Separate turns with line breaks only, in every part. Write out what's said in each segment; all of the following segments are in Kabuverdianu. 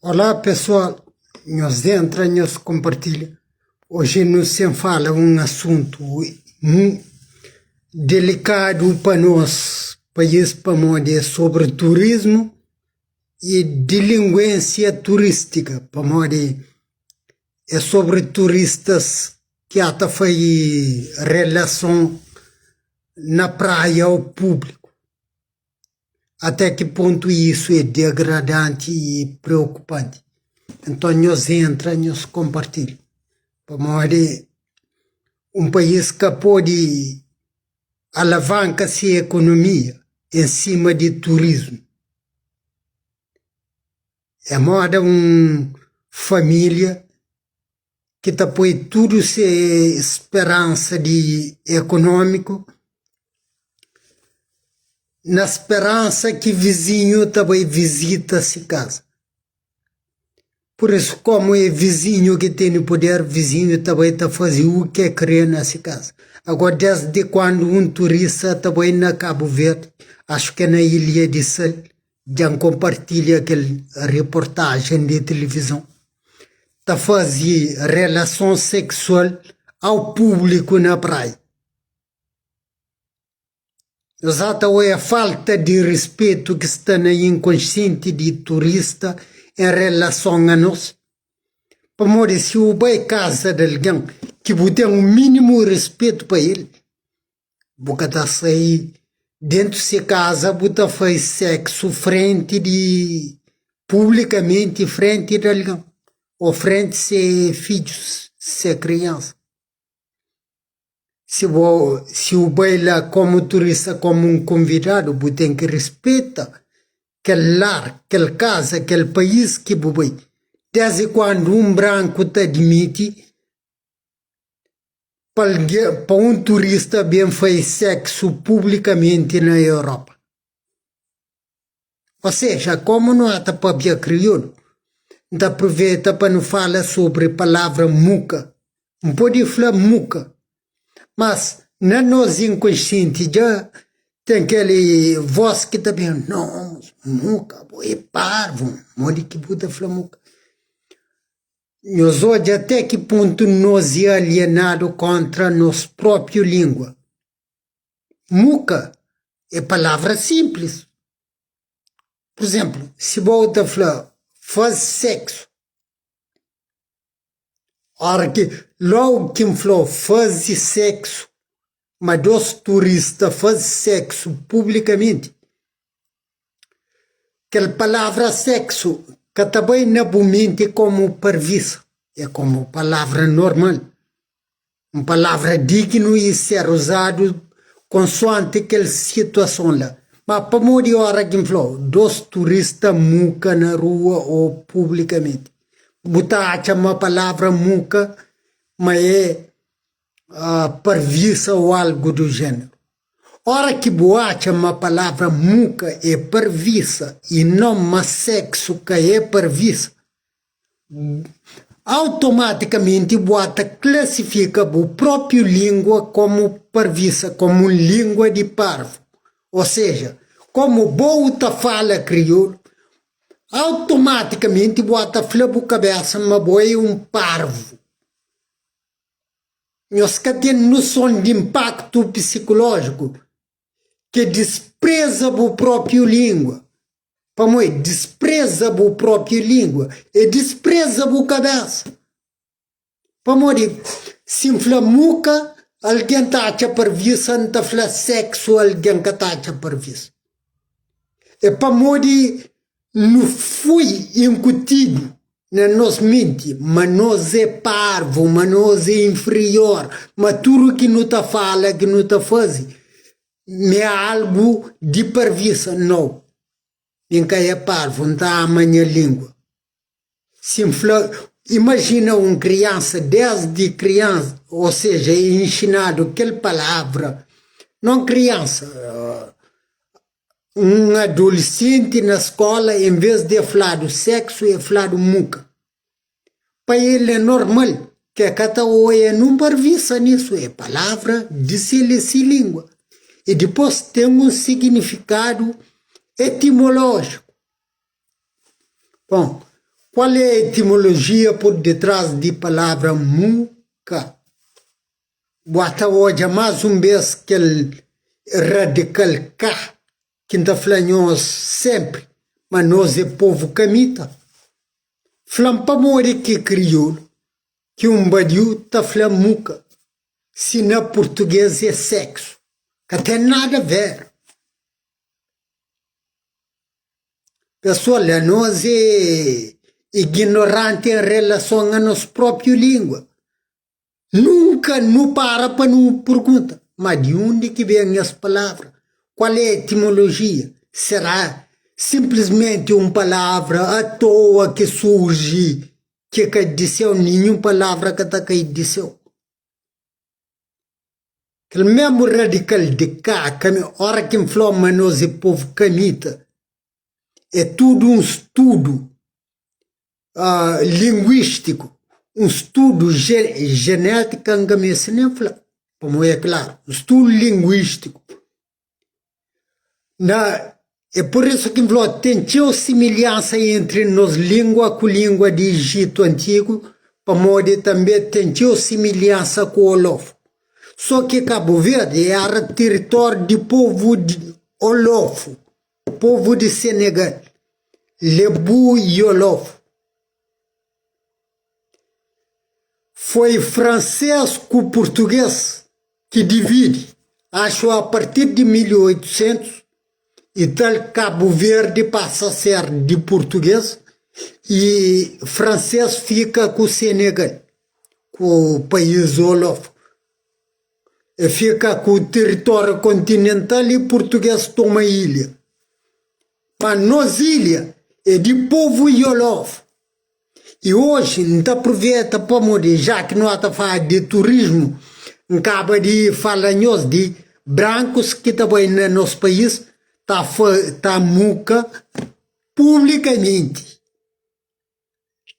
Olá pessoal, nhos entra, nhos konpartilha. Oji nu sen fala un asuntu delikadu pa nos país pamodi é sobri turismu i dilinkuensia turístika, pamodi é sobri turistas ki ata fai relason na praia ô públiku. Até ki pontu isu é degradanti i preokupanti. Nton nhos entra, nhos konpartilha, pamodi un país ka pode alavanka se ekonomia en sima di turismu. É moda un família ki ta poi tudu se speransa di ekonómiku na speransa ki vizinhu ta bai vizita se kaza. Pur isu, komu é vizinhu ki tene puder, vizinhu ta bai ta faze u ke kre na se kaza. Agora, desdi kuandu un turista ta bai na Kabu Verdi, axu ke na Ilha di Sal, Dja N konpartilha kel reportajen di tilivizon ta faze relason seksual au públiku na praia. Nhos ata oia falta di rispetu ki sta na inkonsienti di turista en relason a nos? Pamodi si bu bai kaza di algen ki bu ten un mínimu rispetu pa el, Bu ka ta sai dentu se kaza bu ta fai seksu frenti di publikamenti frenti di algen o frenti se fidjus se kriansa. Si bo si bu bai la komu turista komu un konvidadu bu ten ki rispita kel lar kel kaza kel país ki bu bai. Desdi kuandu un branku ta admiti pa algen, pa un turista ben fai seksu publikamenti na Europa. O seja, komu nu ata papia kriolu, N ta apruveta pa nu fala sobri palavra muka. N pode fla muka, mas na nos inkonsienti dja ten kel vos ki ta ben, no, muka, bo é parvu, modi ki bu ta fla muka? Nhos odja até ki pontu nos é alienadu kontra nos propiu lingua. Muka é palavra sinplis. Pur izenplu, si bo ta fla faze seksu, ora ki logu ki N fla-u faze seksu, ma dos turista faze seksu publikamenti, Kel palavra seksu ka ta bai na bu menti komu parvisa, é komu palavra normal, un palavra dignu i ser uzadu konsuanti kel situason la. Ma pamodi ora ki N fla-u dos turista muka na rua o publikamenti, bu ta atxa ma palavra muka ma é parvisa o algu du jeneru? Ora ki bu atxa ma palavra muka é parvisa i non ma seksu ka é parvisa, automatikamenti bu ata klasifika bu propiu lingua komu parvisa, komu un lingua di parvu. O seja, komu bo u ta fala kriolu, automatikamenti bu ata fla bu kabesa ma bo é un parvu. Nhos ka ten noson di inpaktu psikulójiku ki é dispreza bu própi língua. Pamodi dispreza bu própi língua é dispreza bu kabésa. Pamodi si N fla muka, algen ta atxa parvisa, N ta fla séksu, algen ka ta atxa parvisa. É pamodi nu foi inkutidu na nos menti ma nos é parvu, ma nos é inferior, ma tudu ki nu ta fala, ki nu ta faze, ma é algu di parvisa. Nau, mi N ka é parvu, N ta ama nha língua. Si N fla, imajina un kriansa desdi kriansa, o seja, é inxinadu kel palavra, non kriansa, Un adolesenti na skola en ves di e fladu seksu e fladu muka. Pa el e normal ke ka ta oia nun barvisa nisu, e palavra di sel e si lingua. I dipos ten un signifikadu etimolojiku. Bon. Qual é a etimologia por detrás di palavra muka? Bu ata odja más un bês kel radikal ka ki N ta fla nhos sénpri ma nos é povu kamita. Fla-m pamodi ki kriolu ki un badiu ta fla muka si na purtugês é seksu. Ka ten nada ver. Pesoal, anos é ignoranti en relason a nos própriu língua. Nunka nu para pa nu pergunta, ma di undi ki ben es palavra? Kual é etimolojia? Será sinplismenti un palavra atoa ki surji ki ka di séu? Ninhun palavra ka ta kai di séu. Kel mésmu radikal di ka, óra ki N fla-u ma nos é povu kamita, é tudu un studu linguístiku, un studu jenétika N ka meste nen fla, pamodi é klaru, un studu linguístiku. Na é pur isu ki N fla-u ten txeu similhansa entri nos língua ku língua di Ijitu antigu, pamodi tanbê ten txeu similhansa ku Olofu. Sô ki Kabu Verdi éra tiritóriu di povu di Olofu, povu di Senegal, Lebu i Olofu. Foi fransês ku purtugês ki dividi, axu a partir di 1800 i tal Kabu Verdi pasa ser di purtugês i fransês fika ku Senegal, ku país Olofu. E fika ku tiritóriu kontinental i purtugês toma ilha. Ma nos ilha é di povu Iolofu. I oji N ta pruveta pamodi já ki nu ata fala di turismu, N kaba di fala nhos di brankus ki ta bai na nos país ta ta muka publikamenti,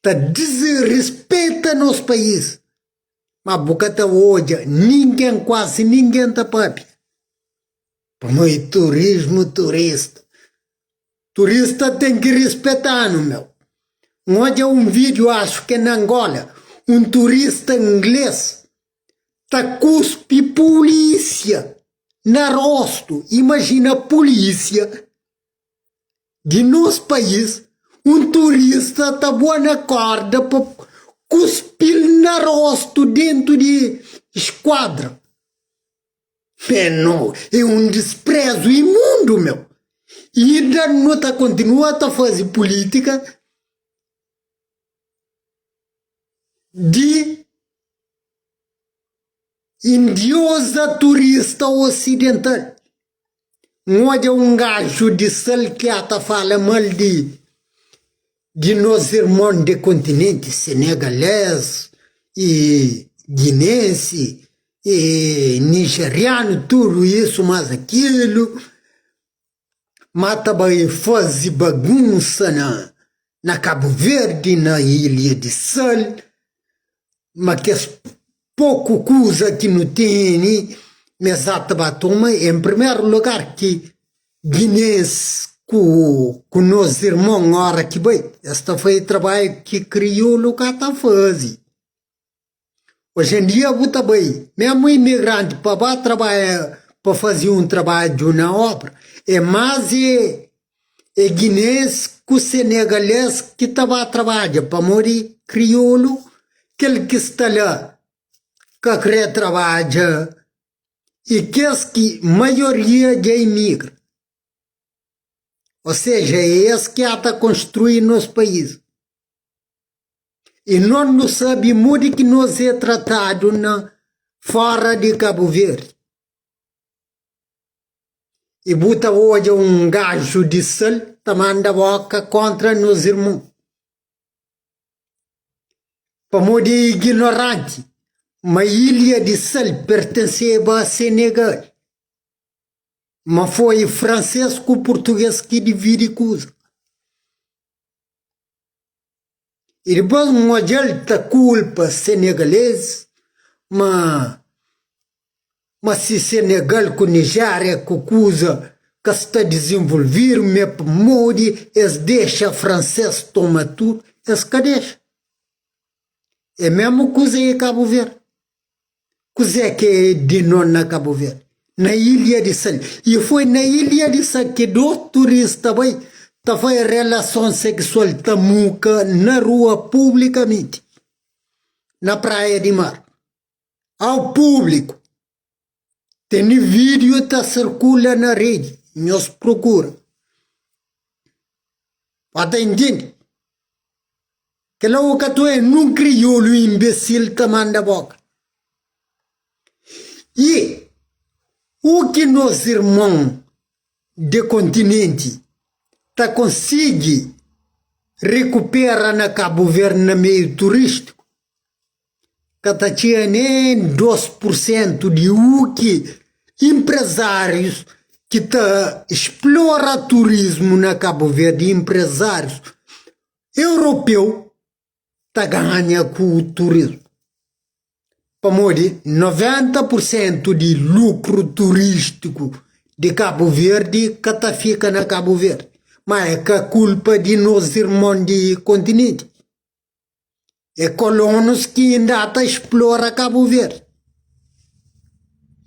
ta disrispeta nos país, ma bu ka ta odja ningen, kuazi ningen ta papia pamodi turismu turista. Turista ten ki rispeta-nu meu. N odja un vídiu axu ke na Angola, un turista inglês ta kuspi pulísia na rostu. Imajina pulísia di nos país, un turista ta bua na korda pa kuspi-l na rostu dentu di skuadra. É no, é un disprezu imundu, meu. I inda no ta kontinua ta faze pulítika di indioza turista osidental. N odja un gaju di sal ki ata fala mal di di nos irmon di kontinenti, senegalês i ginensi i nijerianu, tudu isu mas akilu, ma ta bai faze bagunsa na na Kabu Verdi, na Ilha di Sal, ma kes poku kuza ki nu tene, mes ata ba toma en primeru lugar ki Ginês ku ku nos irmon ora ki bai, es ta faze trabadju ki kriolu ka ta faze. Oji en dia bu ta bai, mesmu imigranti pa ba trabadja pa faze un trabadju na obra, é más é é ginês ku senegalês ki ta ba trabadja pamodi kriolu kel ki sta la ka kre trabadja i kes ki maioria dja imigra. Ou seja, é es ki ata konstrui nos país. I nos nu sabe modi ki nos é tratadu na fora di Kabu Verdi. I bu ta odja un gaju di sal ta manda boka kontra nos irmon. Pamodi é ignoranti ma ilha di sal pertenseba a Senegal. Ma foi fransês ku purtugês ki dividi kuza. I dipôs N odja-l ta kulpa senegalezis ma ma si Senegal ku Nijéria ku kuza ka. ka sta dizenvolvidu, ma é pamodi es dexa fransês toma tudu. Es ka dexa. É mesmu kuza é Kabu Verdi. Kuzê ki é di no na Kabu Verdi? Na Ilha di Sal. I foi na Ilha di Sal ki dos turista bai ta fai relason seksual ta muka na rua publikamenti, na praia di mar, au públiku. Tene vídiu ta sirkula na redi, nhos prokura. Ba ta intende? Kela o ka ta nun kriolu inbesil ta manda boka. I u ki nos irmon di kontinenti ta konsigi rekupera na Kabu Verdi na meiu turistiku ka ta txiga nen 2 pur sentu di u ki inprezarius ki ta splora turismu na Kabu Verdi, inprezarius europeu ta ganha ku turismu. Pamodi 90 pur sentu di lukru turistiku di Kabu Verdi ka ta fika na Kabu Verdi, ma e ka kulpa di nos irmon di kontinenti. É kolonus ki inda ta explora Kabu Verdi.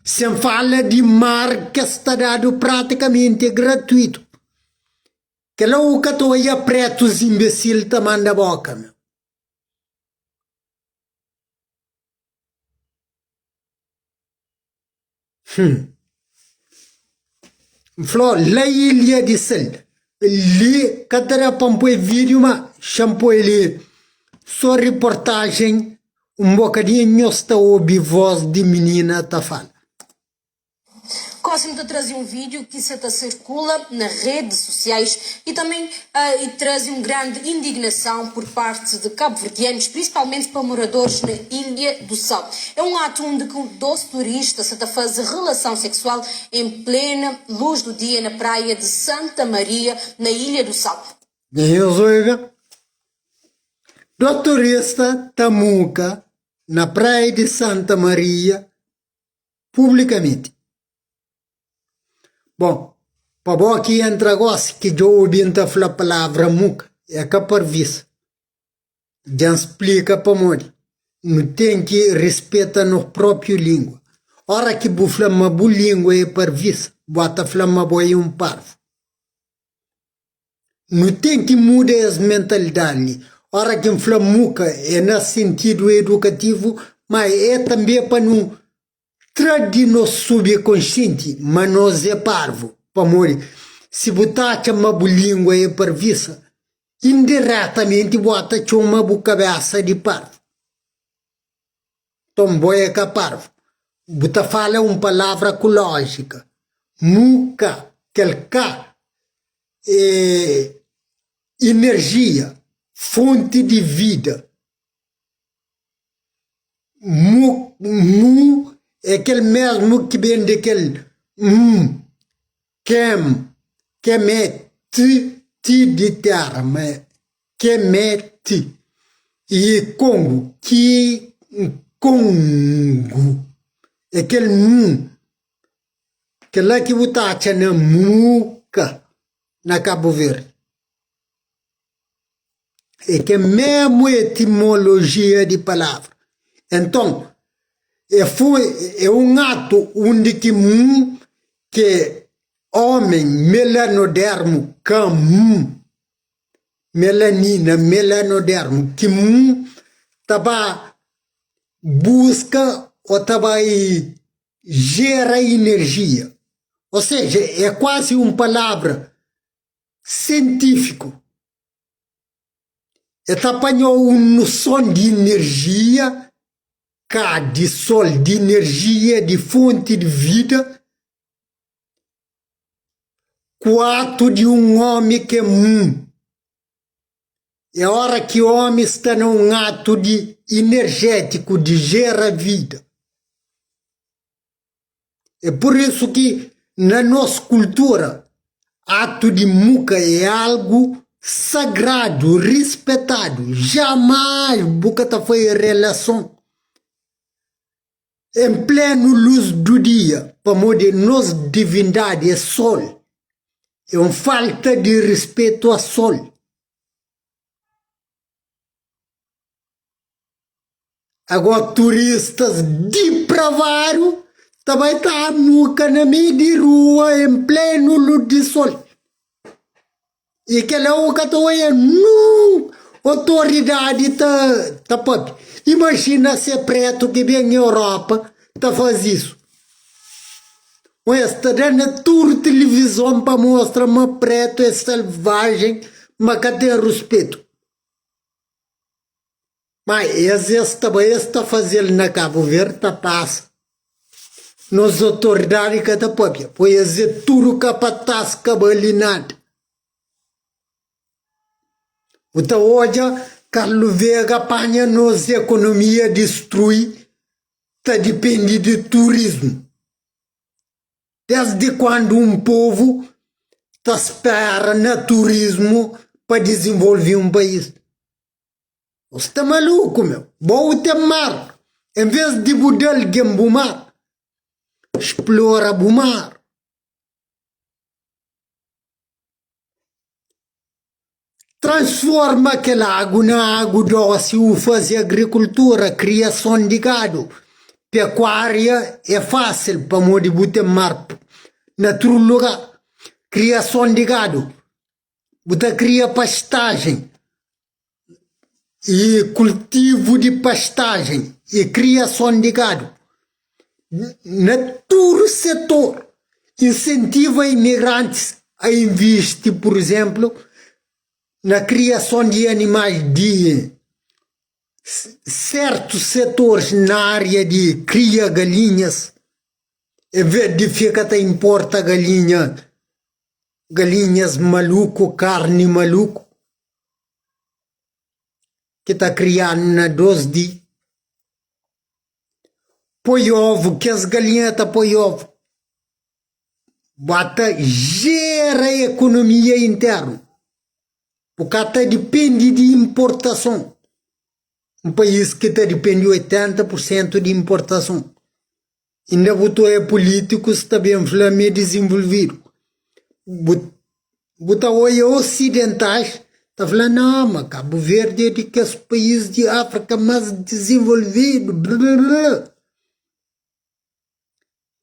Sen fala di mar ki es ta dadu pratikamenti gratuitu. Kela u ka ta oia pretus inbesil ta manda boka meu. Hum. N fla-u, la ilha di sal. Li ka ta da pa N poi vídiu, ma xa N poi li sô riportajen un bokadinhu nhos ta obi vós di minina ta fala.
Gósi nu ta traze un vídiu ki sa ta sirkula na redes sosiais i tanben e traze un grandi indignason pur parti di kabuverdianus, prinsipalmenti pa moradores na Ilha do Sal. É un atu undi ki dos turista sa ta faze relason seksual en plena lus du dia na praia di Santa Maria, na Ilha do Sal.
Dja nhos oiba? Dos turista ta muka na praia di Santa Maria publikamenti. Bon, pa bo ki entra gosi ki dja obi N ta fla palavra muka, é ka parvisa. Dja N splika pamodi. Nu ten ki rispeta nos propiu lingua. Ora ki bu fla ma bu lingua é parvisa, bu ata fla ma bo é un parvu. Nu ten ki muda es mentalidadi li. Ora ki N fla muka é na sentidu edukativu, ma é tanbe pa nu tra di nos subkonsienti ma nos é parvu. Pamodi si bu ta atxa ma bu lingua é parvisa, indiretamenti bu ata txoma bu kabesa di parvu. Nton bo é ka parvu. Bu ta fala un palavra ku lójika. Muka, kel ka é inerjia, fonti di vida. Mu, mu é kel mesmu ki ben di kel m, kem, kem é ti, ti di tera, ma Kemeti i Kongu, ki Kongu é kel mu, kel-la ki bu ta atxa na Muka, na Kabu Verdi. É kel mésmu etimolojia di palavra. Enton, é foi é un atu undi ki mu ki é ómi melanodermu ka mu. Melanina, melanodermo, ki mu ta ba buska ô ta bai jera inerjia. Ô seja, é kuazi un palavra sientífiku. E ta panha-u un noson di inerjia, ka di sol, di inerjia, di fonti di vida. Ku atu di un ómi ki é mu. É óra ki ómi sta na un atu di inerjétiku di jera vida. É pur isu ki na nos kultura atu di muka é algu sagradu, rispetadu. Jamais bu ka ta fai relason En plenu lus du dia, pamodi nos divindadi é sol. É un falta di rispetu a sol. Agora turistas dipravadu ta bai ta muka na meiu di rua en plenu lus di sol. I kila u ka ta oia nun otoridadi ta ta papia. Imajina se pretu ki ben Europa ta fazi isu. Es ta da na tudu tilivizon pa mostra ma pretu é selvajen, ma ka ten ruspetu. Ma es es ta bai es ta faze-l na Kabu Verdi ta pasa. Nos otoridadi ka ta papia, poi es é tudu kapatás ka bali nada. Bu ta odja Carlos Vega panha nos ekonomia distrui ta dipende di turismu. Desdi kuandu un povu ta spera na turismu pa dizenvolve un país? Bu sta maluku meu, bo bu ten mar, en ves di bu da algen bu mar, splora bu mar. Transforma kel agu na agu dosi u faze agrikultura, kriason di gadu, pekuaria é fásil pamodi bu ten mar na tudu lugar. Kriason di gadu, bu ta kria pastajen i kultivu di pastajen i kriason di gadu na tudu setor. Insentiva imigrantis a invisti, pur izénplu, na kriason di animais di sértus setoris na ária di kria galinhas, en vês di fika ta inporta galinha, galinhas maluku, karni maluku, ki ta kriadu na dôs di. Poi ovu, kes galinha ta poi ovu. Ba ta jera ekonomia internu. Bu ka ta dipende di inportason. Un país ki ta dipende 80 pur sentu di inportason. Inda bu ta oia pulítikus ta ben fla ma é dizenvolvidu. Bu bu ta oia osidentais ta fla nau ma Kabu Verdi é di kes país di Áfrika más dizenvolvidu blablabla.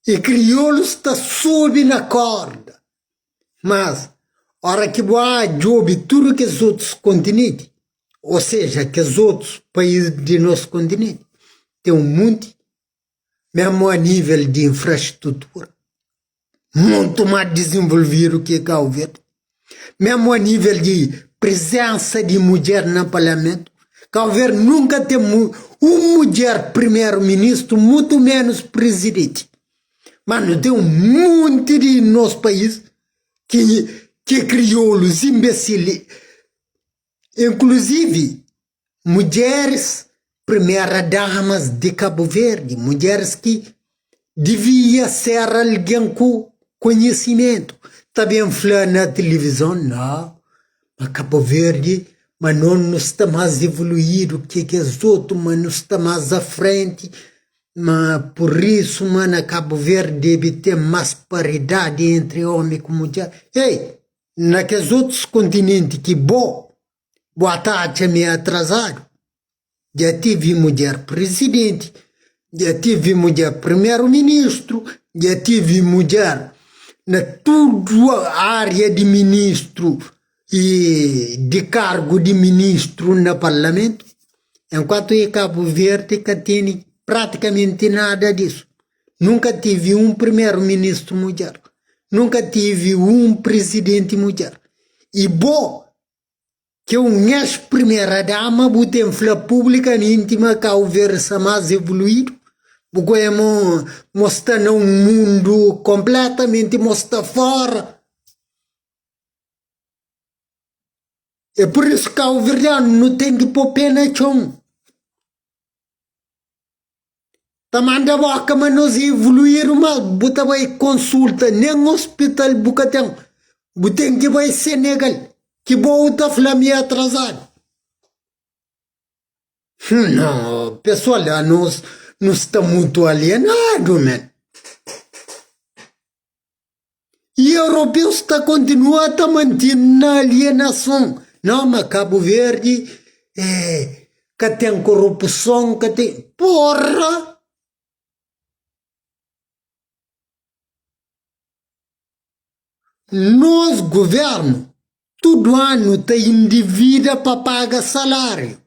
I kriolus ta subi na korda. Mas ora ki bu djobe tudu kes otus kontinenti, o seja, kes otus país di nos kontinenti, ten un monti, mésmu a nível di infrastrutura, mutu más dizenvolvidu ki Kabu Verdi, mésmu a nível di prezénsa di mudjer na parlamentu. Kabu Verdi nunka ten un mudjer primeru-ministru, mutu ménus prizidenti. Má nu ten un monti di nos país ki ki kriolus inbesil, inkluzivi mudjeris primera damas di Kabu Verdi, mudjeris ki divia ser algen ku konhisimentu, ta ben fla na tilivizon, nau, ma Kabu Verdi, ma nos nu sta más evoluídu ki kes otu, ma nu sta más a frenti, ma pur isu ma na Kabu Verdi debe ten más paridadi entri ómi ku mudjer. Ei, na kes otus kontinenti ki bo Bu ta atxa mi atrazadu? Dja tive mudjer prizidenti, dja tive mudjer primeru-ministru, dja tive mudjer na tudu aria di ministru i di kargu di ministru na parlamentu. Enkuantu i Kabu Verdi ka tene pratikamenti nada disu. Nunka tive un primeru-ministru mudjer, nunka tive un prizidenti mudjer. I bo Ke un ex primera dama bu ten fla publikamenti ma Kau Verdi sta mas evoluidu, bu goia mo mo sta na un mundu konpletamenti mo sta fora. E pur isu kauverdianu nu ten ki po pe na txon. Ta manda boka ma nos evoluídu ma bu ta bai konsulta nen ospital bu ka ten bu ten ki bai Senegal ki bo u ta fla mi atrazadu no pesoal anos nu sta mutu alienadu men. I europeus ta kontinua ta manti na alienason. Não, ma Cabo Verde é, ka ten korupson, ka ten. Porra! Nos governu tudu anu ta individa pa paga saláriu.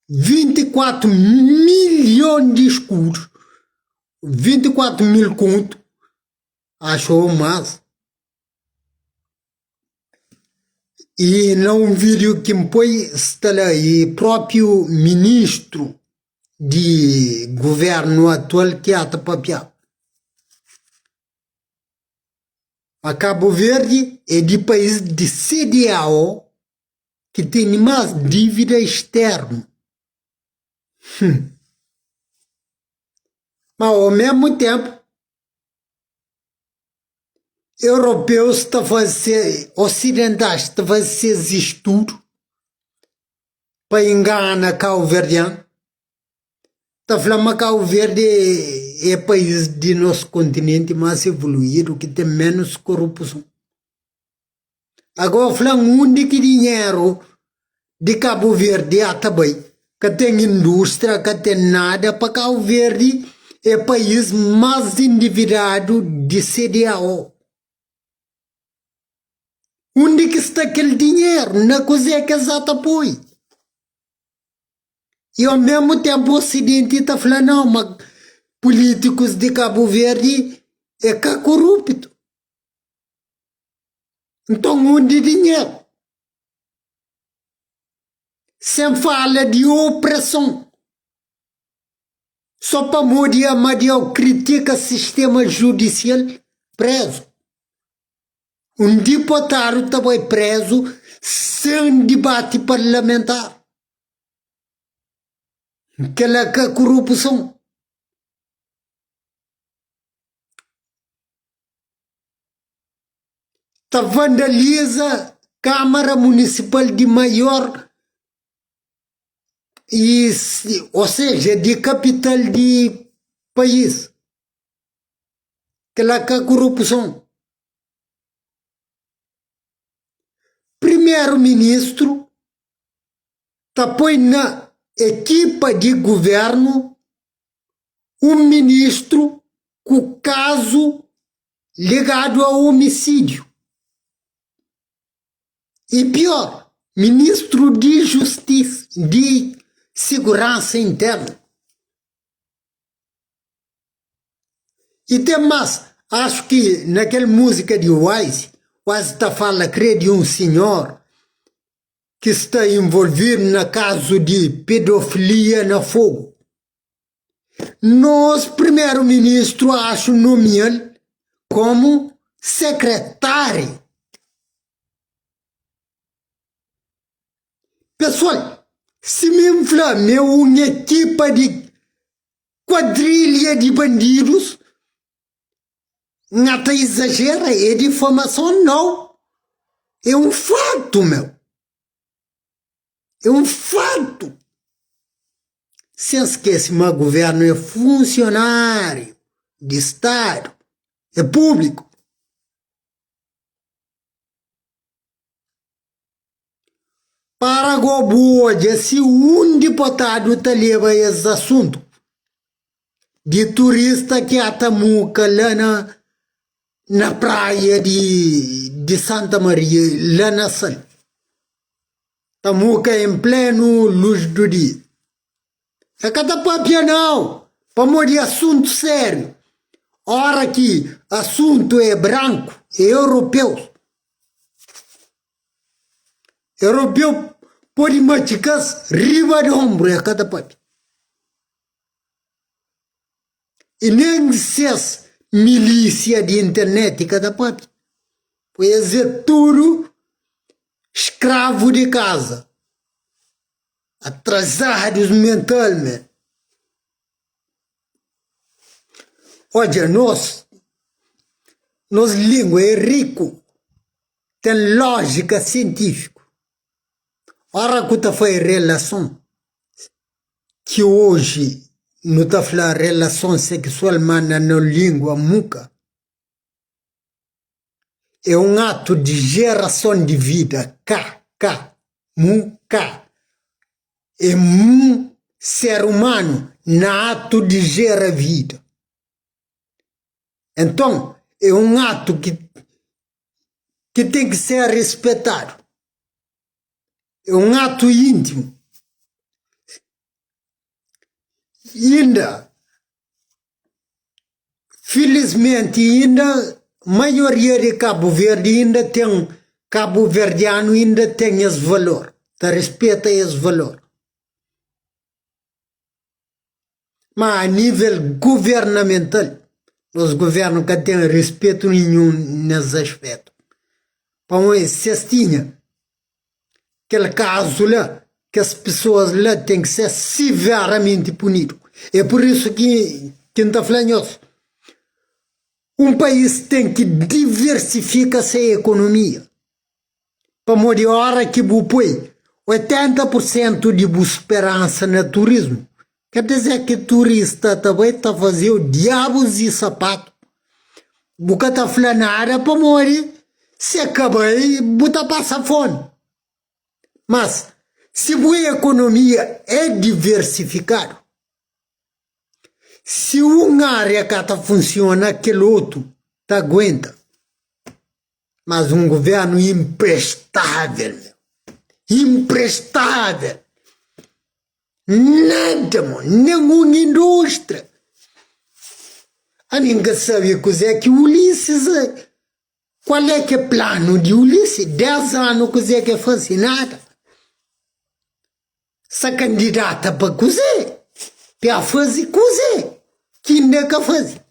24 milhon di escudos, 24 mil conto, acho ou mais. E na um vídeo que me põe está lá e próprio ministro de governo atual que ata papia. A Cabo Verde é de país de CDAO ki tene más dívida externu. Hum. Ma ao mesmu ténpu, europeus ta faze, osidentais ta faze ses estudu pa ingana kauverdianu, ta fla ma Kabu Verdi é país di nos kontinenti más evoluídu ki ten ménus korupson. Agora fla-m undi ki dinheru di Kabu Verdi a ta bai? Ka ten indústria, ka ten nada pa Kabu Verdi é país más endividadu di CDAO. Undi ki sta kel dinheru? Na kuzê ki es a ta poi? I ao mesmu ténpu osidenti ta fla nau ma pulítikus di Kabu Verdi é ka koruptu. Nton undi dinheru? Sen fala di opreson. So pamodi Amadiau kritika sistema judisial, prezu. Un dipotadu ta bai prezu sen dibati parlamentar. Kela ka korupson? Ta vandaliza Kamara Munisipal di maior i o seja di kapital di país. Kela ka korupson? Primeru ministru ta poi na ekipa di guvernu un ministru ku kazu ligadu a omisídiu. I pior, ministru di justisa, di siguransa internu. I ten mas, acho ki na kel múzika di Wise, Wise ta fala kre di un sinhor ki sta involvidu na kazu di pedofilia na Fogo. Nos primeru ministru axu nomia-l komu sekretáriu. Pesoal, si mi N fla ma é un ekipa di kuadrilha di bandidus, N ka ta izajera, é difamason? Nau, é un fatu, meu. É un fatu. Sen skese ma guvernu é funsionáriu di Stadu, é públiku. Para go bu odja si un dipotadu ta leba es asuntu di turista ki ata muka la na na praia di di Santa Maria la na Sal. Ta muka en plenu lus du dia. E ka ta papia nau, pamodi asuntu sériu. Ora ki asuntu é branku, é europeus. Europeu pode matxikas riba di ombru, e ka ta papia. I nen ses milísia di internet ka ta papia. Poi es é tudu skravu di kaza, atrasadus mentalment. Odja, nos, nos língua é riku, ten lójika sientífiku. Ora ku ta fai relason ki oji. Nu ta fla relason seksual ma na no lingua muka é un atu di jerason di vida, ka, ka, mu, ka. É mu ser umanu na atu di jera vida. Enton, é un atu ki ki ten ki ser rispetadu. É un atu íntimu. Inda, filismenti inda maioria di Kabu Verdi inda ten, kabuverdianu inda ten es valor, ta rispeta es valor. Ma a nivel guvernamental, nos guvernu ka ten rispetu ninhun nes aspetu. Pamodi si es tinha kel kazu la, kes pesoas la ten ki ser severamenti punidu. É pur isu ki ki N ta fla nhos, un país ten ki diversifika se ekonomia. Pamodi ora ki bu poi 80 pur sentu di bu speransa na turismu, ker dizer ki turista ta bai ta faze-u diabus i sapatu. Bu ka ta fla nada pamodi si e ka bai bu ta pasa fomi. Mas si bu ekonomia é diversifikadu, si un aria ka ta funsiona kel otu ta aguenta. Mas um governo imprestável, meu. Imprestável. Nada, mo, nenhuma indústria. A mim ka sabe kuzé ki Ulisses, qual é que é plano de Ulisses? 10 anos kuzé que faze? Nada. Sa candidata pa kuzé? Pa faze kuzé? Ki inda ka faze.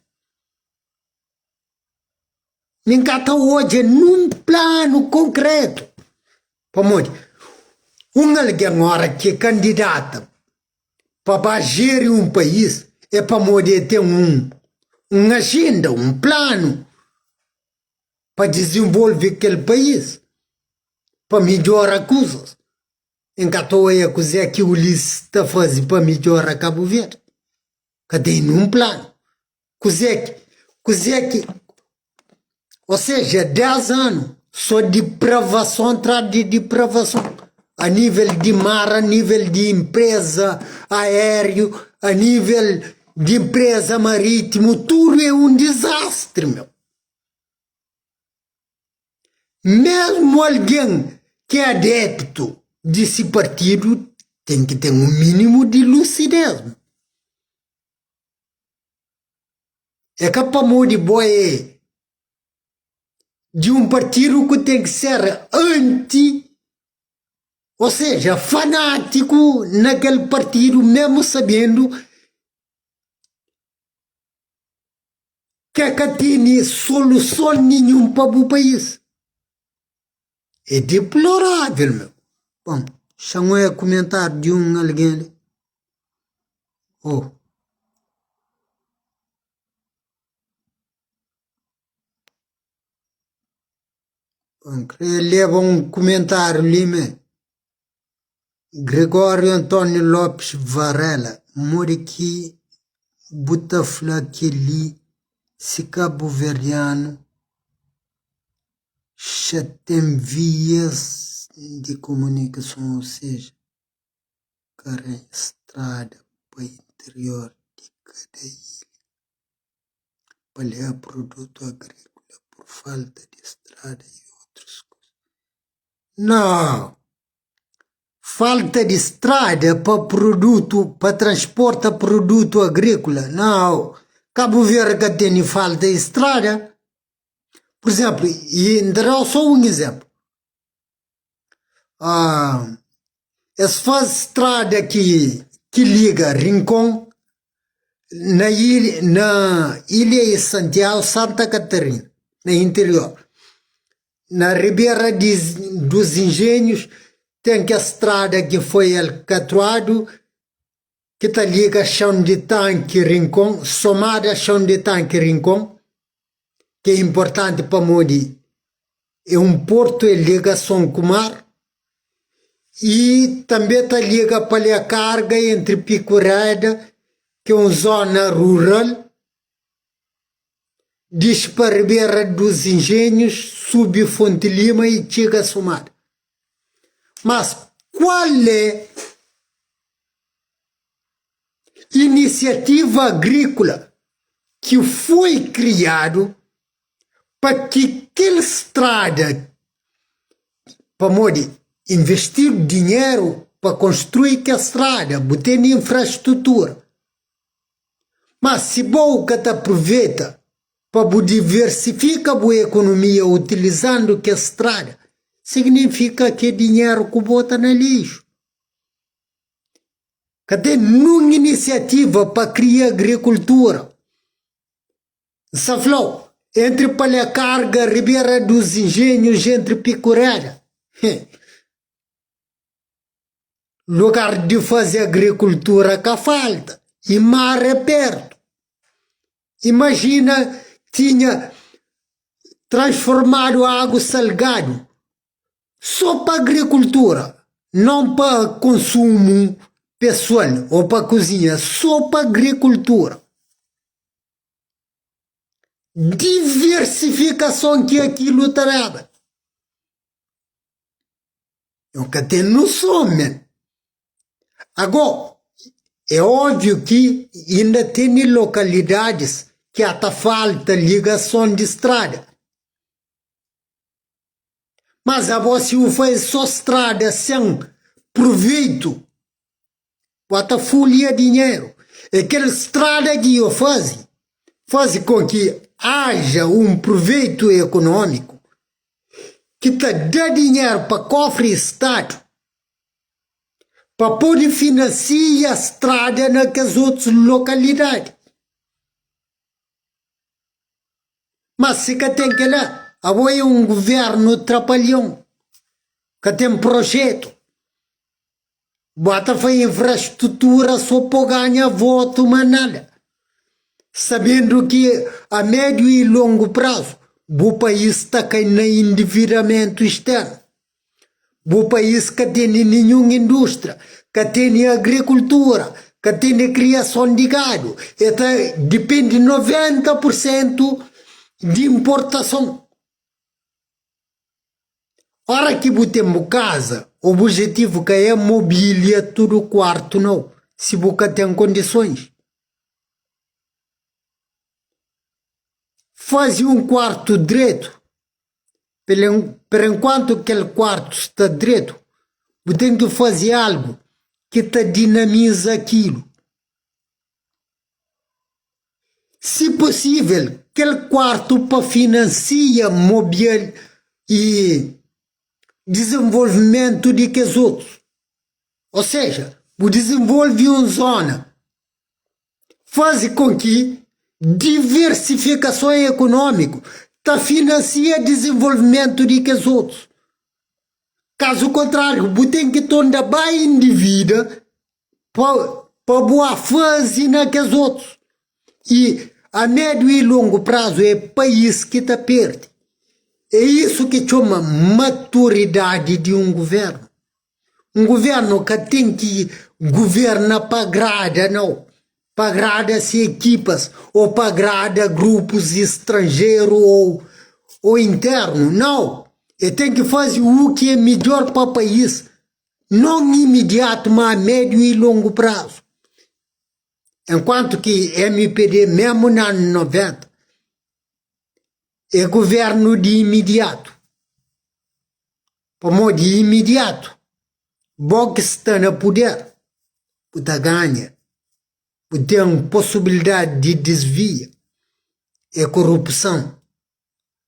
Mi N ka ta odja nun planu konkretu. Pamodi un algen ora ki kandidata pa ba jeri un país é pamodi el ten un un ajenda, un planu pa dizenvolve kel país, pa midjora kuzas. N ka ta odja kuzê ki Ulisses ta faze pa midjora Kabu Verdi. Ka ten nun planu. Kuzê ki, kuzê ki, ou seja, 10 anu só dipravason tras di dipravason, a nível di mar, a nível di inpreza aériu, a nível di inpreza marítimu, tudu é un dizastri, meu. Mesmu algen ki é adeptu di si partidu ten ki ten un mínimu di lusidez. É ka pamodi bo é di un partidu ku ten ki ser anti, ou seja, fanátiku na kel partidu mesmu sabendu ke ka tene soluson ninhun pa bu país. É deplorável, meu. Bom, xa-m oia kumentáriu di un algen li. Oh. N kre leba un kumentáriu li mé. Gregório António Lopes Varela, modi ki bu ta fla kel-li si kabuverdianu xa ten vias di kumunikason, ou seja, ka ranja strada pa interior di kada ilha pa leba produtu agrikola pur falta di strada i otrus kuza? Nau! Falta di strada pa produtu, pa transporta produtu agrikola? Nau! Kabu Verdi ka tene falta di strada. Pur izemplu, i N ta dau so un izemplu, es faze strada ki ki liga Rincon na ilha na ilha di Santiagu, Santa Catarina, na interior. Na Ribera di dos Engenhos ten kes strada ki foi alkatruadu ki ta liga Chão de Tanque Rincon, Somada Chão de Tanque Rincon, ki é inportanti pamodi é un portu, é ligason ku mar, i tanbe ta liga pa leba karga entri Pico Reda. ki é un zona rural, dixi pa Ribera dos Engenhos, subi Fonte Lima i txiga Somada. Mas kual é inisiativa agríkola ki foi kriadu pa ki kel strada, pamodi investidu dinheru pa konstrui kel strada, bu ten infrastrutura. Ma si bo ka ta apruveta pa bu diversifika bu ekonomia utilizandu kes strada, signifika ki dinheru ku bota na lixu. Ka ten nun inisiativa pa kria agrikultura. N sta fla-u, entri Palha Karga, Ribera dos Engenhos, entri Pikurera, lugar di faze agrikultura ka falta i mar é pertu. Imajina tinha transformadu agu salgadu so pa agrikultura, non pa konsumu pesoal o pa kuzinha, so pa agrikultura. Diversifikason ki akilu ta daba. Eu ka ten noson men. Ago, é óbvio ki inda tene lokalidadis ki ata falta ligason di strada. Mas abo si u faze so strada sen proveitu, bu ata fulia dinheru. É kel strada ki yo faze, faze kon ki aja un proveitu ekonómiku ki ta da dinheru pa kofri di stadu pa pode finasia strada na kes otus lokalidadi. Ma si ka ten kila, abo é un guvernu trapalhon, ka ten projetu. Bu ata fai infrastrutura so po ganha votu ma nada, sabendu ki a médiu i longu prazu bu país ta kai na individamentu isternu. Bu país ka tene ninhun indústria, ka tene agrikultura, ka tene kriason di gadu, e ta dipende 90 pur sentu di inportason. Ora ki bu ten bu kaza, obijetivu ka é mobília tudu kuartu nau, si bu ka ten kondisons. Faze un kuartu dretu, perenkuantu kel kuartu sta dretu, bu ten ki faze algu ki ta dinamiza akilu. Si posível, kel kuartu pa finansia mobial i dizenvolvimentu di kes otus. Ô seja, bu dizenvolve un zona, faze kon ki diversifikason ekonómiku ta finansia dizenvolvimentu di kes otus. Kazu kontráriu, bu ten ki tonda bai endivida pa pa bu a faze na kes otus i a médiu i longu prazu é país ki ta perde. É isu ki txoma maturidadi di un guvernu. Un guvernu ka ten ki guverna pa agrada nau, pa agrada se ekipas ô pa agrada grupus stranjeru ô ô internu, nau. E ten ki faze u ki é midjor pa país. Non imidiatu, ma a médiu i longu prazu. Enkuantu ki mpd, mésmu na anu 90, é guvérnu di imidiatu. Pamodi imidiatu, bo ki sta na puder, bu ta ganha, bu ten posibilidadi di disvia. É korupson.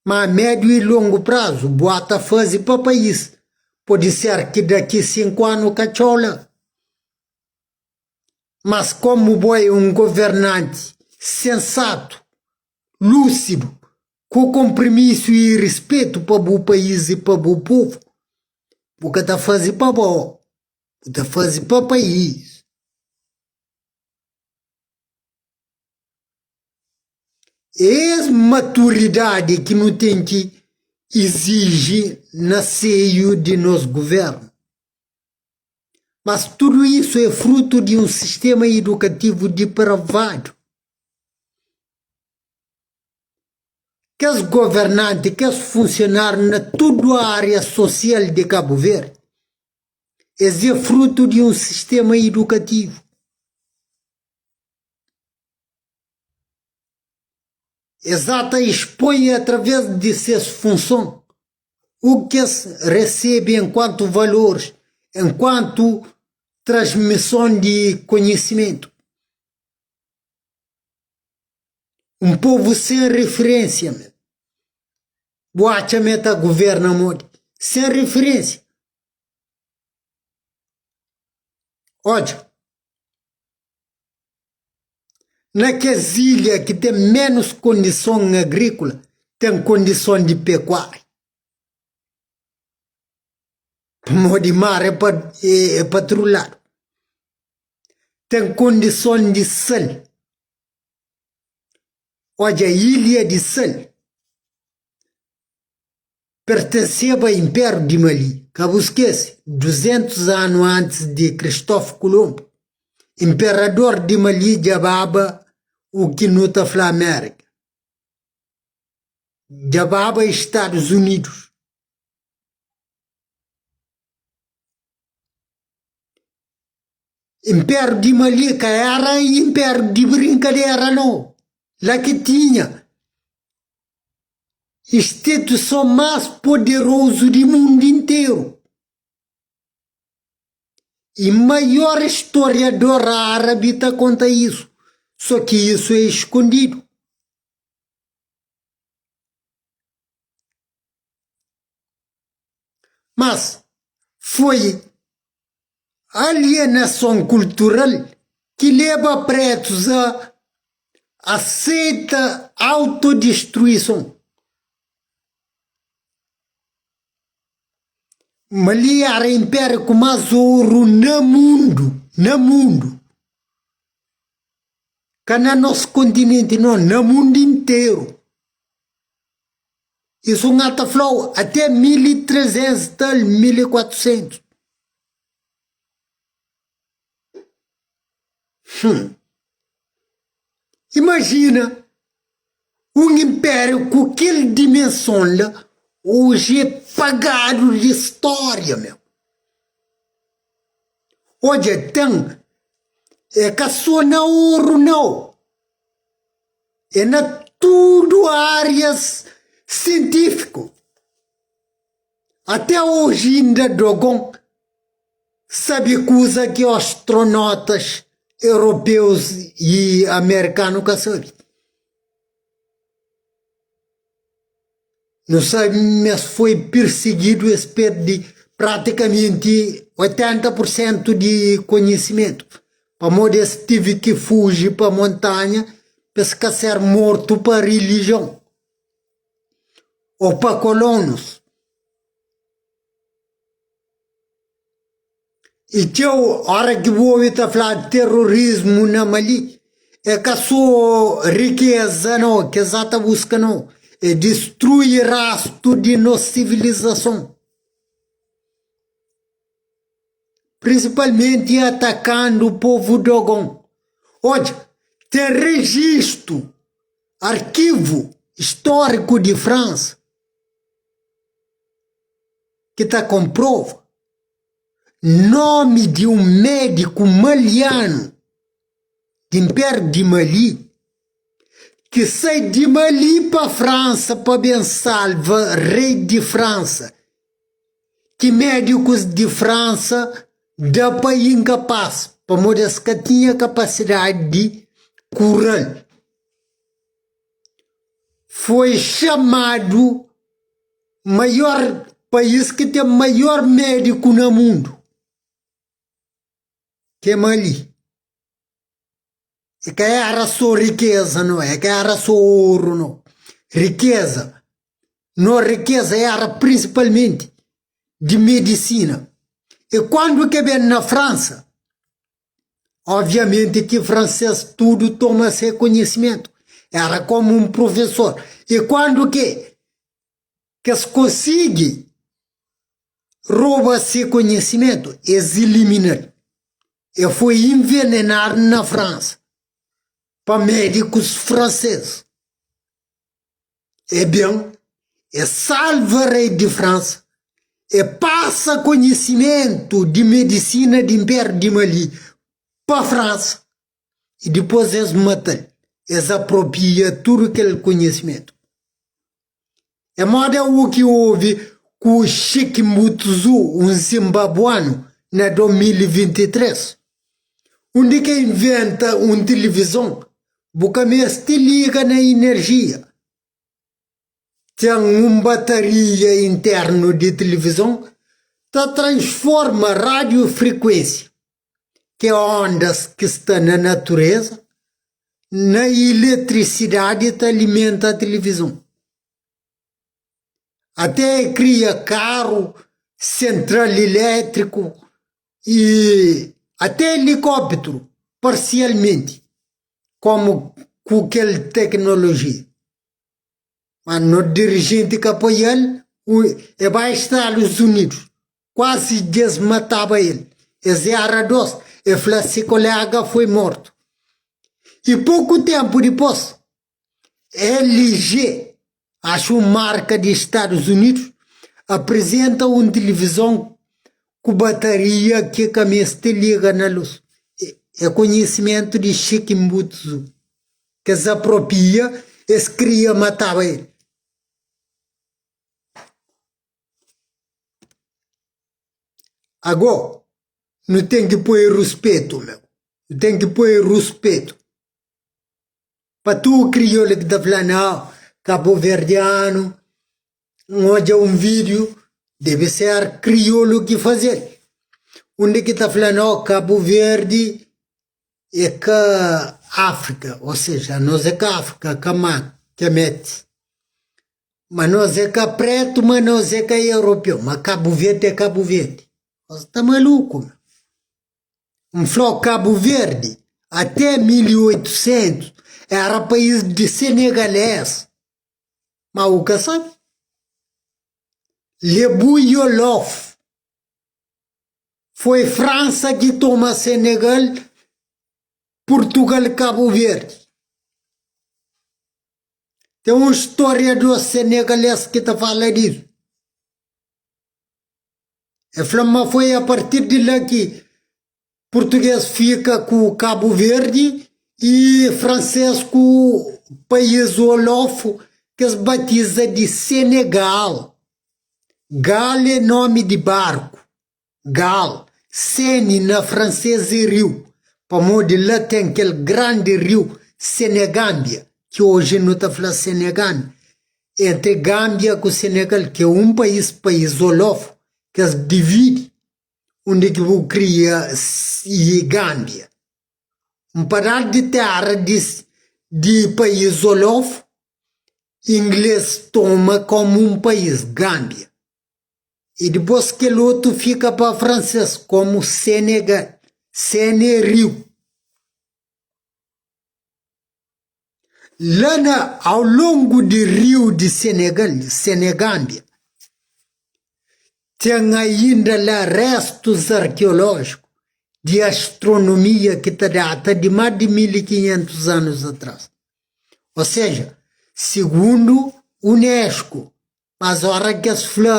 Ma a médiu i longu prazu bu ata faze pa país. Pode ser ki daki 5 anu ka txola. Mas komu bo é un governanti sensatu, lúsidu, ku konprimisu i rispetu pa bu país i pa bu povu, bu ka ta faze pa bo, bu ta faze pa país. É es maturidadi ki nu ten ki iziji na seiu di nos guvernu. Mas tudu isu é frutu di un sistema idukativu dipravadu. Kes governanti, kes funsionariu na tudu aria sosial di Kabu Verdi, es é frutu di un sistema idukativu. Es ata expoi através di ses funson u ki es resebe enkuantu valoris, enkuantu transmison di konhisimentu. Un povu sen referensia, bu atxa ma el ta governa modi? Sen referensia. Odja, na kes ilha ki ten menus kondison agrikola, ten kondison di pekuaria. Pamodi mar é pa é pa tudu ladu. Ten kondison di sal. Odja ilha di sal pertenseba Inpériu di Mali. Ka bu skese, 200 anu antis di Kristófu Kulonbu, inperador di Mali dja baba u ki nu ta fla Amérika. Dja baba Stadus Unidus. Inpériu di Mali ka éra inpériu di brinkadera, nau. La ki tinha instituison más poderozu di mundu interu i maior storiador árabi ta konta isu, so ki isu é skondidu. Mas foi alienason kultural ki leba pretus a aseita autodistruison. Mali era inpériu ku más oru na mundu, na mundu. Ka na nos kontinenti no, na mundu interu. Isu N ta fla-u até 1300 tal, 1400. Hum. Imajina un inpériu ku kel dimenson la, oji é pagadu di stória, meu. Odja, ten, é ka so na oru, nau. É na tudu árias sientífiku. Até oji inda Dogon sabe kuza ki astronotas europeus i amerikanu ka sabe. Nu sabe ma es foi pirsigidu, es perde pratikamenti 80 pur sentu di konhisimentu pamodi es tive ki fuji pa montanha pa es ka ser mortu pa rilijion ô pa kolonus. I txeu ora ki bu obi ta fladu terorismu na Mali, é ka so rikeza no ki es ta buska no, é distrui rastu di nos sivilizason, prinsipalmenti atakandu povu Dogon. Odja, ten rejistu, arkivu stóriku di Fransa ki ta konprova Nomi di un médiku malianu di Inpériu di Mali ki sai di Mali pa Fransa pa ben salva rei di Fransa, ki médikus di Fransa da pa inkapás pamodi es ka tinha kapasidadi di kura-l. Foi xamadu maior país ki ten maior médiku na mundu, ki é Mali. E ka éra sô rikéza, nau, e ka éra sô oru, nau. Rikéza, no rikéza éra prinsipalmenti di medisina. E kandu ke ben na Fransa, oviamenti ki fransês tudu toma se konhisimentu, éra komu un profesor. E kandu ke Kes konsigi roba se konhisimentu, es ilimina-l. E foi envenenadu na Fransa pa médikus fransês. E ben, e salva rei di Fransa, e pasa konhisimentu di medisina di Inpériu di Mali pa Fransa i dipôs es mata-l, es apropia tudu kel konhisimentu. É moda u ki obi ku Sheik Mutzu, un zinbabuanu, na 2023, undi ke inventa un tilivizon bu ka meste liga na inerjia. Ten un bataria internu di tilivizon ta transforma radiofrikuensia, ki é ondas ki sta na natureza, na iletrisidadi ta alimenta tilivizon. Até e kria karu, sentral ilétriku i até elikópteru parsialmenti komu ku kel teknolojia. Ma no dirijenti ka apoial, e bai Stadus Unidus, kuazi djes mataba el. Es era dos, e fla si kolega foi mortu. I poku tempu dipos, LG, axu un marka di Stadus Unidus, aprizenta un tilivizon ku bataria ki ka meste liga na lus. E konhisimentu di Shikimbutsu ki es apropia, es kria mataba el. Ago, nu ten ki poi ruspetu, meu. Nu ten ki poi ruspetu. Pa tudu kriolu ki ta fla nau, kabuverdianu, N odja un vídiu, debe ser kriolu ki faze-l, undi ki ta fla no Kabu Verdi é ka Áfrika, ô seja, anos é ka Áfrika, ka mar, Kemet. Ma nos é ka pretu, ma nos é ka europeu, ma Kabu Verdi é Kabu Verdi. Nhos sta maluku, meu. N fla-u Kabu Verdi até 1800 éra país di senegalês. Ma u ka sabe? Lebu Yolof Foi Fransa ki toma Senegal, Purtugal Kabu Verdi. Ten un storiador senegalês ki ta fala disu. El fla ma foi a partir di la ki Purtugês fika ku Kabu Verdi i fransês ku país Wolof ki es batiza di Senegal. Gal é nomi di barku, Gal, Sene na fransês é riu, pamodi la ten kel grandi riu Senegâmbia, ki oji nu ta fla Senegâmbia, entri Gâmbia ku Senegal, ki é un país, país Wolof, ki es dividi. Undi ki bu kria i Gâmbia, un padás di téra di país Wolof, inglês toma kómu un país, Gâmbia, i dipôs kel otu fika pa fransês kómu Senegal, Sene riu. La na au longu di riu di Senegal, Senegâmbia, ten ainda la restus arkeolójiku di astronomia ki ta data di más di 1500 anus atrás. Ô seja, sigundu UNESCO, mas ora ki es fla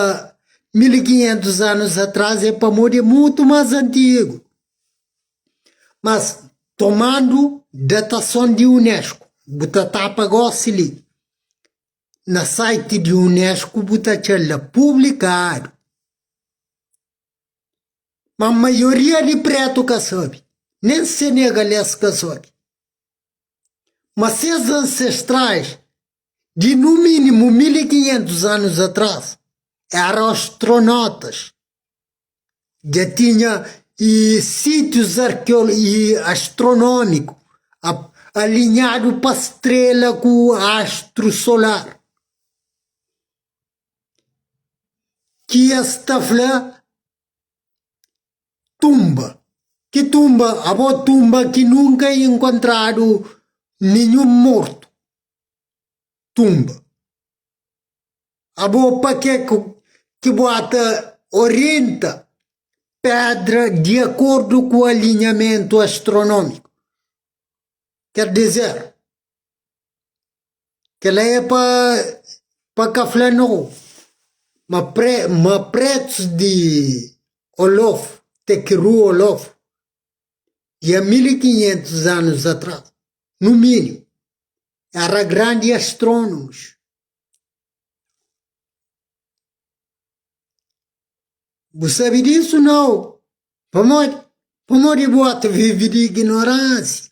1500 anus atrás é pamodi é mutu más antigu. Mas tomandu datason di UNESCO, bu ta tapa gosi li na site di UNESCO bu ta atxa-l la publikadu. Ma maioria di pretu ka sabe, nen senegalês ka sabe. Ma ses ansestrais di nu minimu 1500 anus atras era astronotas. Dja tinha i sítius arkeolo i astronómiku alinhadu pa strela ku astru solar ki es ta fla tumba. Ki tumba? Abo tumba ki nunka inkontradu ninhun mortu. Tumba. Abo pa ke ki bu ata orienta? Pedra di akordu ku alinhamentu astronómiku. Ker dizer, kel-la é pa pa ka fla nau, ma pre ma pretus di Olof, Tekiru Olof, di a 1500 anus atras, nu minimu, era grandi astrónomus. Bu sabe disu nau? Pamodi? Pamodi bu ata vive di ignoránsia.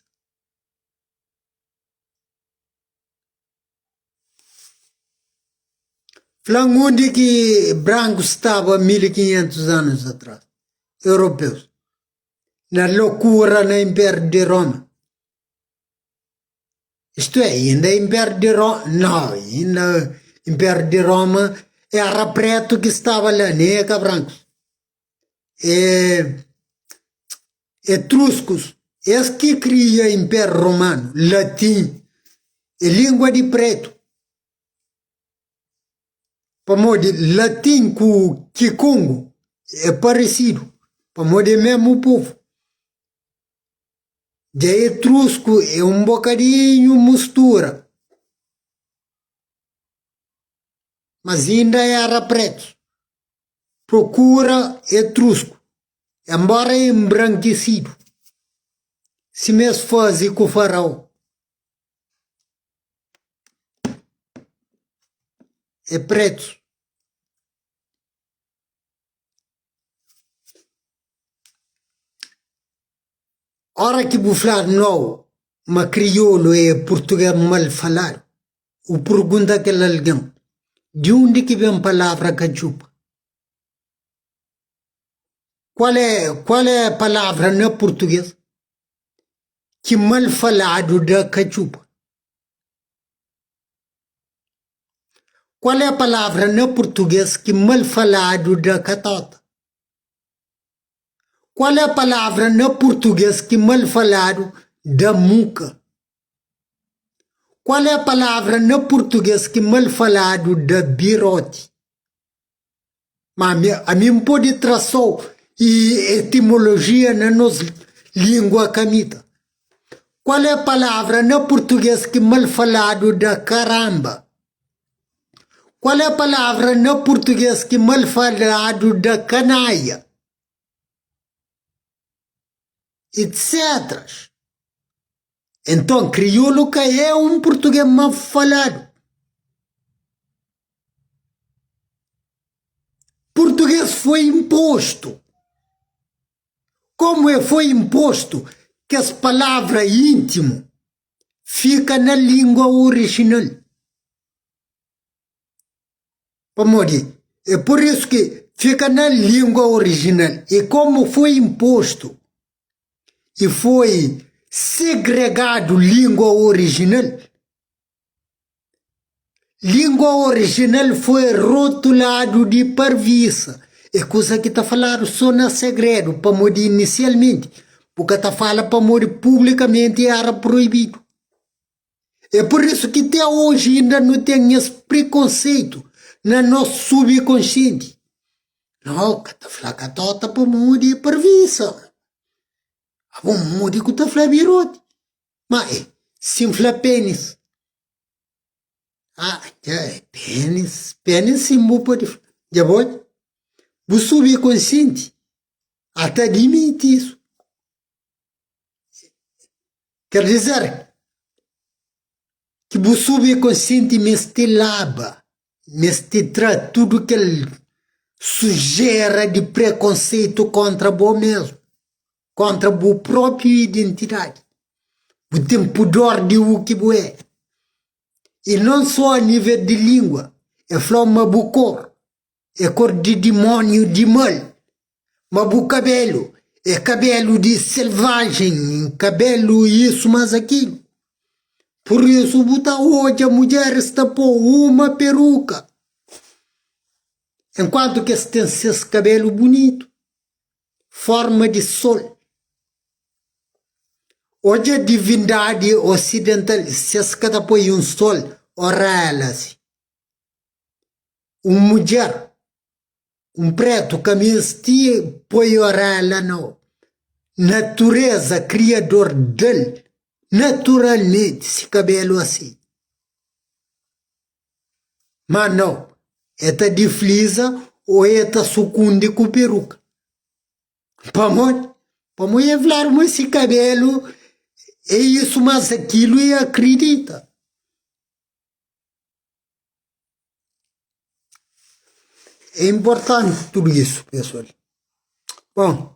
Fla-m undi ki brankus staba 1500 anus atras, europeus, na lokura na Inpériu di Roma. Istu é, inda Inpériu di Roma, nau, inda Inpériu di Roma era pretu ki staba la, nen é ka brankus. É etruskus, es ki kria Inpériu Romanu, latin é lingua di pretu. Pamodi latin ku kikongu é paresidu, pamodi é mesmu povu. Dja etrusku é un bokadinhu mustura, mas inda era pretu. Prokura etrusku, enbora é enbrankesidu, sima es faze ku Faraó. É pretu. Ora ki bu fladu nau ma kriolu é purtuges mal faladu, bu purgunta kel algen di undi ki ben palavra katxupa? Kual é kual é palavra na purtuges ki mal faladu da katxupa? Kual é palavra na purtuges ki mal faladu da katota? Qual é a palavra na português que mal falado da muca? Qual é a palavra na português que mal falado da birote? Ma ami, ami N pode tra só e etimologia na nos língua kamita. Qual é a palavra na português que mal falado da caramba? Qual é a palavra na português que mal falado da canaia? Etc. Então, crioulo ka é um português mal falado. Português foi imposto. Como é foi imposto que as palavras íntimo fika na língua original. Pamodi? É por isso que fika na língua original. E como foi imposto e foi segregado língua original, língua original foi rotulado de parvisa. É kusa ki ta faladu só na segredu, pamodi inisialmenti bu ka ta fala pamodi publikamenti era proibidu. É por isso ki te oji inda nu ten es prekonseitu na nos subkonsienti. No ka ta fla katota pamodi é parvisa. Abo modi ku ta fla biroti? Ma e si N fla penis? Ah, dja é penis, penis sim bu pode fla. Dja bo odja? Bu subkonsienti ata admiti isu. Ker dizer ki bu subkonsienti meste laba, meste tra tudu kel sujera di prekonseitu kontra bo mesmu, kontra bu propi identidadi. Bu ten pudor di u ki bu é. I non so a nivel di lingua, e fla-u ma bu kor é kor di dimóniu di mal, ma bu kabelu é kabelu di selvajen, kabelu isu mas akilu. Pur isu bu ta odja mudjeris ta pô uma peruka, enkuantu ki es ten ses kabelu bunitu, forma di sol. Odja divindadi osidental, si es ka ta poi un sol orela si. Un mudjer. Un pretu ka meste poi orela nau. Natureza, kriador da-l naturalmenti si kabelu asi. Ma nau, e ta difliza o e ta sukundi ku peruka. Pamodi? Pamodi e fladu ma si kabelu e isu mas akilu e akridita. É inportanti tudu isu, pesoal. Bon,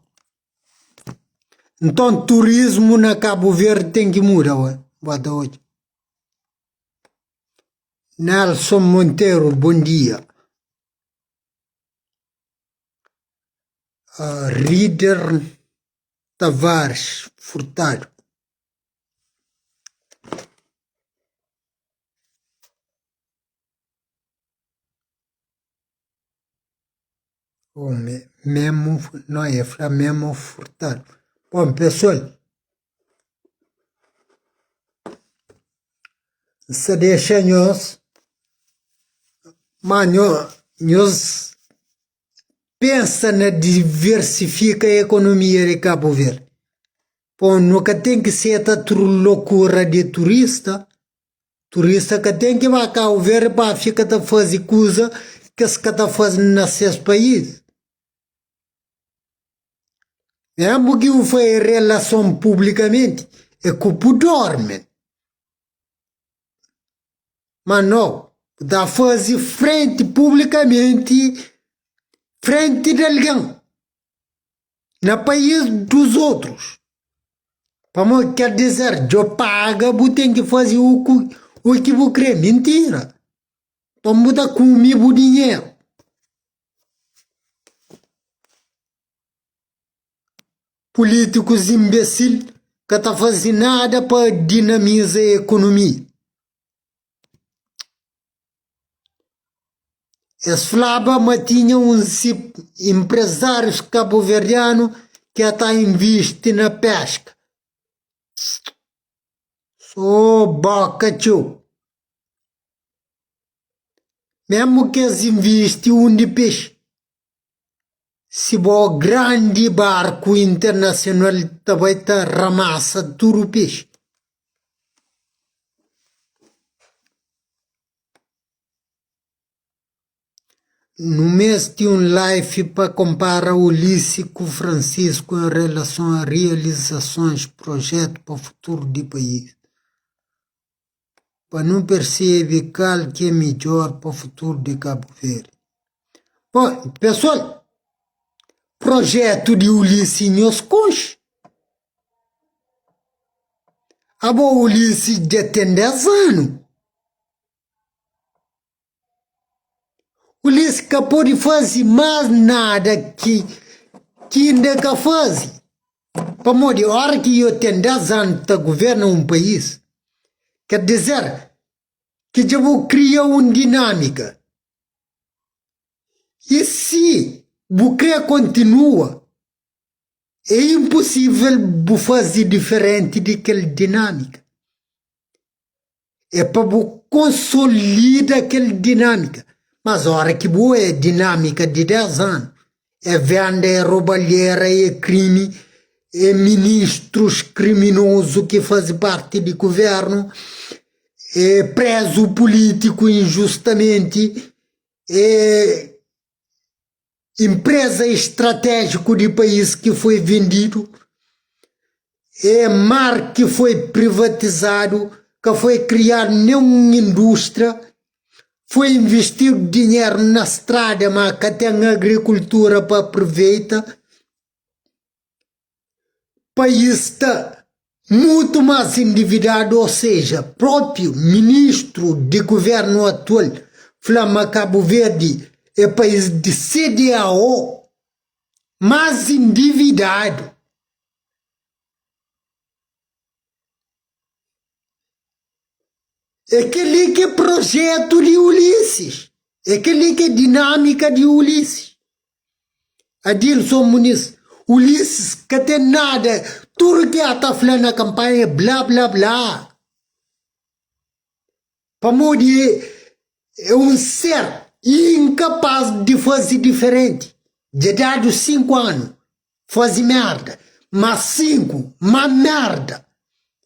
nton turismu na Kabu Verdi ten ki muda, oi, bota odja. Nelson Monteiro, bon dia. Rider Tavares Furtado. Oh, me, memo, não é fla memo furtado. Bom, pessoal, se deixa nós, mas nós, nós pensa na diversifika ekonomia di Kabu Verdi. Pô, nu ka ten ki seta tudu lokura di turista. Turista ka ten ki ba Kabu Verdi pa fika ta faze kuza ki es ka ta faze na ses país. Mesmu ki bu faze relason publikamenti, é ku pudor men. Ma no, bu ta faze frenti publikamenti, frenti di algen, na país dos otrus. Pamodi ker dizer, djo paga bu ten ki faze u ku u ki bu kre. Mintira! Nton bu ta kume bu dinheru. Pulítikus inbesil ka ta faze nada pa dinamiza ekonomia. Es flaba ma tinha uns inprezárius kabuverdianu ki a ta invisti na peska. So boka txeu. Mesmu ki es invisti undi pexi. Si bo grandi barku internasional ta bai ta ramasa tudu pexi. Nu meste un life pa konpara Ulisses ku Francisco en relason a realizasons, projetu pa futuru di país. Pa nu persebe kal ki é midjor pa futuru di Kabu Verdi. Bon, pesoal, projetu di Ulisses nhos konxe? Abo Ulisses dja ten 10 anu. Ulisses ka pode faze más nada ki ki inda ka faze. Pamodi ora ki yo ten 10 anu ta governa un país, ker dizer ki dja bu kria un dinamika. I si bu kre kontinua, é inposivel bu faze diferenti di kel dinamika. É pa bu konsolida kel dinamika. Mas ora ki bu é dinamika di 10 anu, é venda, é roubalheira, é krimi, é ministrus kriminozu ki faze parti di guvernu, é prezu pulitiku injustamenti, é Inpreza estratéjiku di país ki foi vendidu, é mar ki foi privatizadu, ka foi kriadu nen un indústria, foi investidu dinheru na strada ma ka ten agrikultura pa aproveita. País sta mutu más endividadu, ou seja, própi ministru di guvernu atual fla ma Kabu Verdi é país di CDAO más endividadu. É kel-li ki é projetu di Ulisses, é kel-li ki é dinâmika di Ulisses. Adilson Muniz, Ulisses ka ten nada, tudu ki el ta fla na kanpanha é bla bla bla. Pamodi é un ser. inkapaz di faze diferenti. Dja dadu 5 anu faze merda, mas 5 ma merda.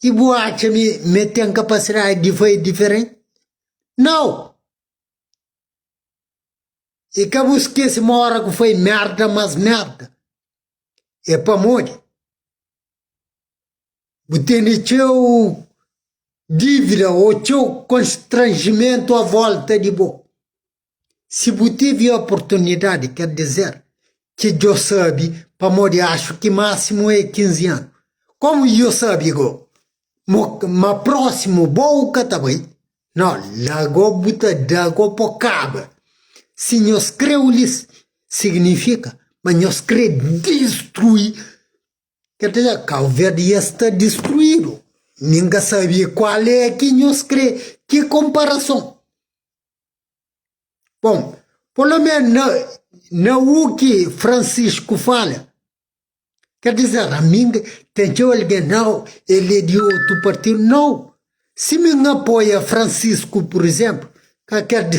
I bu atxa ma el ten kapasidadi di faze diferenti? Nau! I ka bu skese ma ora ku fai merda mas merda é pamodi bu tene txeu dívida ô txeu konstranjimentu a volta di bo. Si bu tevi oportunidadi, ker dizer ki djo sabi pamodi axu ki másimu é 15 anu. Komu djo sabi go ma prósimu bo u ka ta bai, No, la go bu ta da go po kaba. Si nhos kre ulis, signifika ma nhos kre distrui. Ker dizer, Kau Verdi ya sta distruidu. Mi N ka sabe kual é ki nhos kre, ki konparason. Bon, polo menu na, na u ki Francisco fala, Ker dizer, ami ten txeu algen, nau, el é di otu partidu, nau. Si mi N apoia Francisco, pur izénplu, ka ker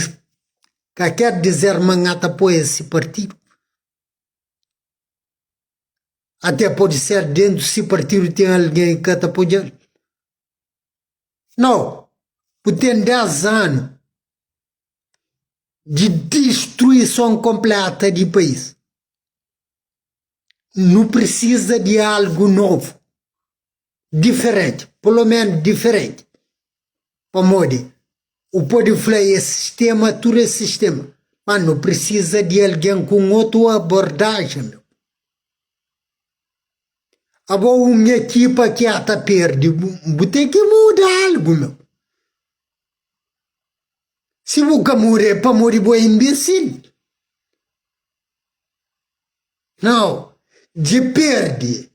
ka ker dizer ma N ta apoia si partidu. Até pode ser dentu si partidu ten algen ki ka ta apoia-l. Nau, bu ten 10 anu di distruison konpleta di país. Nu prisiza di algu novu, diferenti, pelo menu diferenti. Pamodi u pode fla es sistema, tudu es sistema, ma nu prisiza di algen ku un otu abordajen. Abo un ekipa ki ata perde, bu ten ki muda algu meu. Si bu ka muda é pamodi bo é inbesil. Nau, dje perde,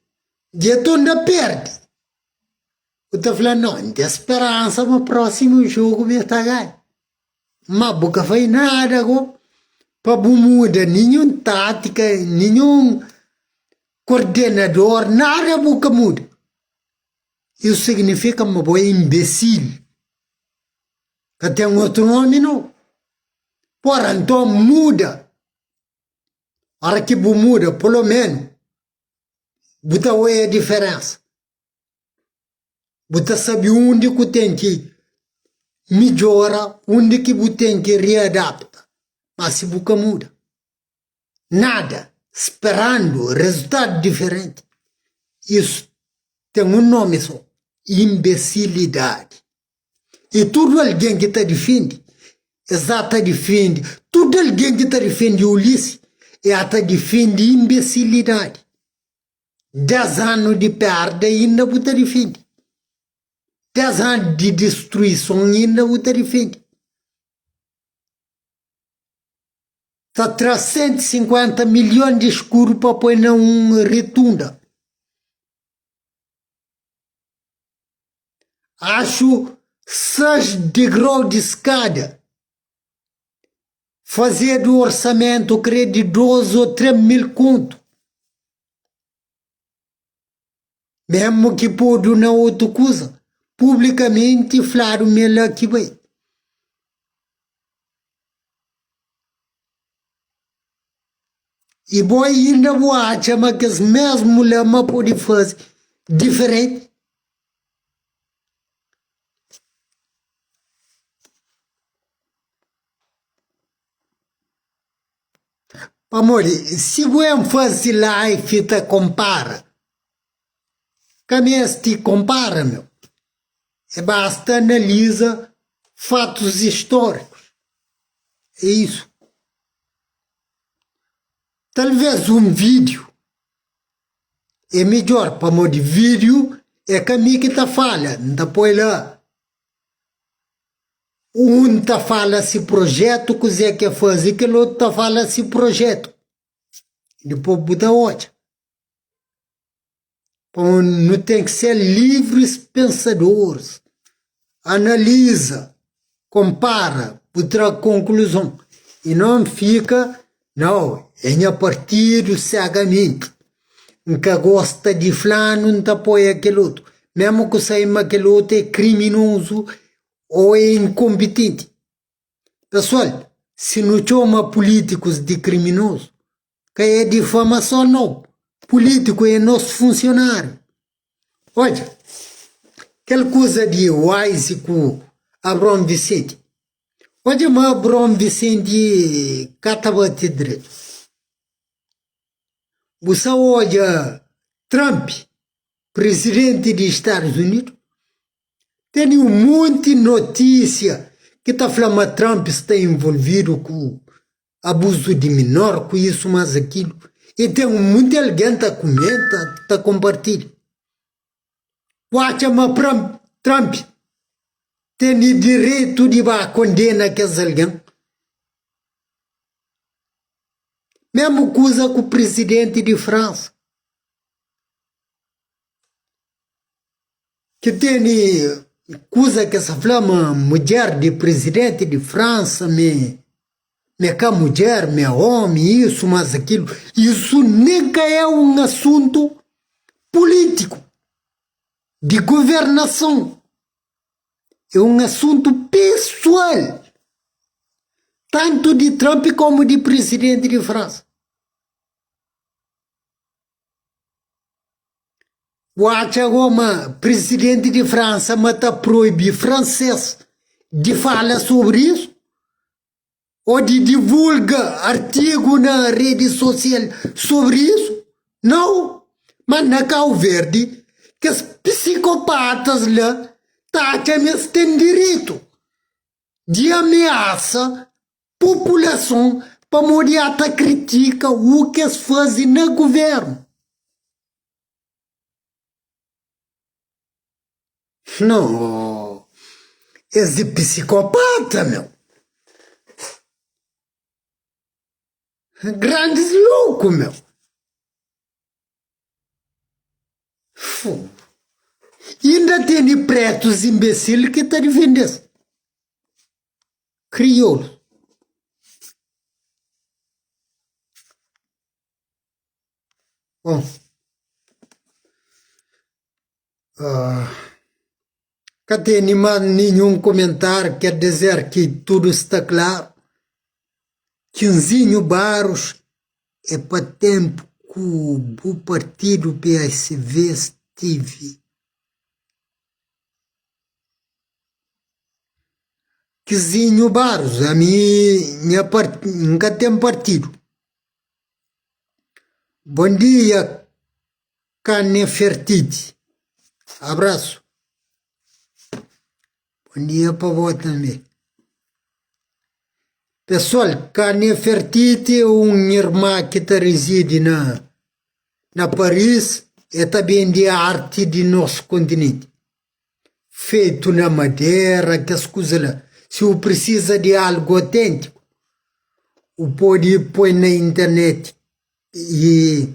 dje torna perde. Bu ta fla, nau, N ten speransa ma prósimu jogu mi ta ganha. Ma bu ka fai nada go pa bu muda ninhun tátika, ninhun kordenador, nada bu ka muda. Isu signifika ma bo é inbesil. Ka ten otu nomi nau. Pora, nton muda. Ora ki bu muda, polo menu bu ta oia diferensa. Bu ta sabi undi ku ten ki midjora, undi ki bu ten ki readapta. Ma si bu ka muda nada, sperandu rezultadu diferenti, isu ten un nomi so, inbesilidadi. I tudu algen ki ta difende, es ata difende, tudu algen ki ta difende Ulisses, e ata difende inbesilidadi. 10 anu di perda inda bu ta difende. 10 anu di distruison inda bu ta difende. Ta tra 150 milhon di skudu pa poi na un ritunda. Axu 6 digrau di skada. Fazedu orsamentu kre di 2 o 3 mil kontu. Mesmu ki podu na otu kuza, publikamenti fladu ma é la ki bai. I bo inda bu atxa ma kes mesmu la ma pode faze diferenti? Pamodi si bu N faze live ta konpara, ka meste konpara meu, é basta analiza fatus istórikus, é isu. Talvês un vídiu é midjór pamodi vídiu é ka mi ki ta fala, N ta poi la. Un ta fala si projetu kuzê ki el faze, kel otu ta fala si projetu. Dipôs bu ta odja. Pamodi nu ten ki ser livris pensadoris. Analiza, konpara, bu tra konkluzon. I non fika, nau, é nha partidu segamenti. N ka gosta di flanu, N ta apoia kel otu. Mésmu ku sai ma kel otu é kriminozu ô é inkonpitenti. Pesoal, Si nu txoma pulítikus di kriminozu, ka é difamason nau. Pulítiku é nos funsionáriu. Odja, kel kuza di Wise ku Abraon Vicente. Odja ma Abraon Vicente ka ta bate dretu. Bu sa odja Trump, presidenti di Stadus Unidu, Tene un monti notísia ki ta fla ma Trump sta involvidu ku abuzu di minor, ku isu más akilu. I ten un monti algen ta kumenta, ta konpartilha. Bu atxa ma Trump tene direitu di ba kondena kes algen? Mesmu kuza ku presidenti di Fransa. Ki tene kuza ki es ta fla ma mudjer di prizidenti di Fransa mi mi ka mudjer mi é omi isu mas akilu isu nen ka é un asuntu pulítiku di guvernason é un asuntu pesual tantu di Trump komu di prizidenti di Fransa. Bu atxa go ma prizidenti di Fransa ma ta proibi franses di fala sobri isu? O di divulga artigu na redi sosial sobri isu? Nau! Ma na Kau Verdi, kes psikopatas la ta atxa ma es ten diritu di ameasa populason pamodi a ta kritika u ki es faze na guvernu. Noo, es é pisikopata meu. Grandis louku meu. Fogo. Inda tene pretus imbesil ki ta difende-s. Kriolu. Bon. Ah, ka tene más ninhun kumentáriu, ker dizer ki tudu sta klaru. Kinzinho Barros é pa ténpu ku bu partidu PSV stivi. Kizinho Barros, ami nha N ka ten partidu. Bon dia Kanefertiti, abrasu. Bon dia pa bo tanbe. Pesoal, Kanefertiti é un irma ki ta rizidi na na Paris, e ta bende arti di nos kontinenti. Fetu na madera, kes kuza la. Si bu prisiza di algu autêntiku, bu pode poi na internet i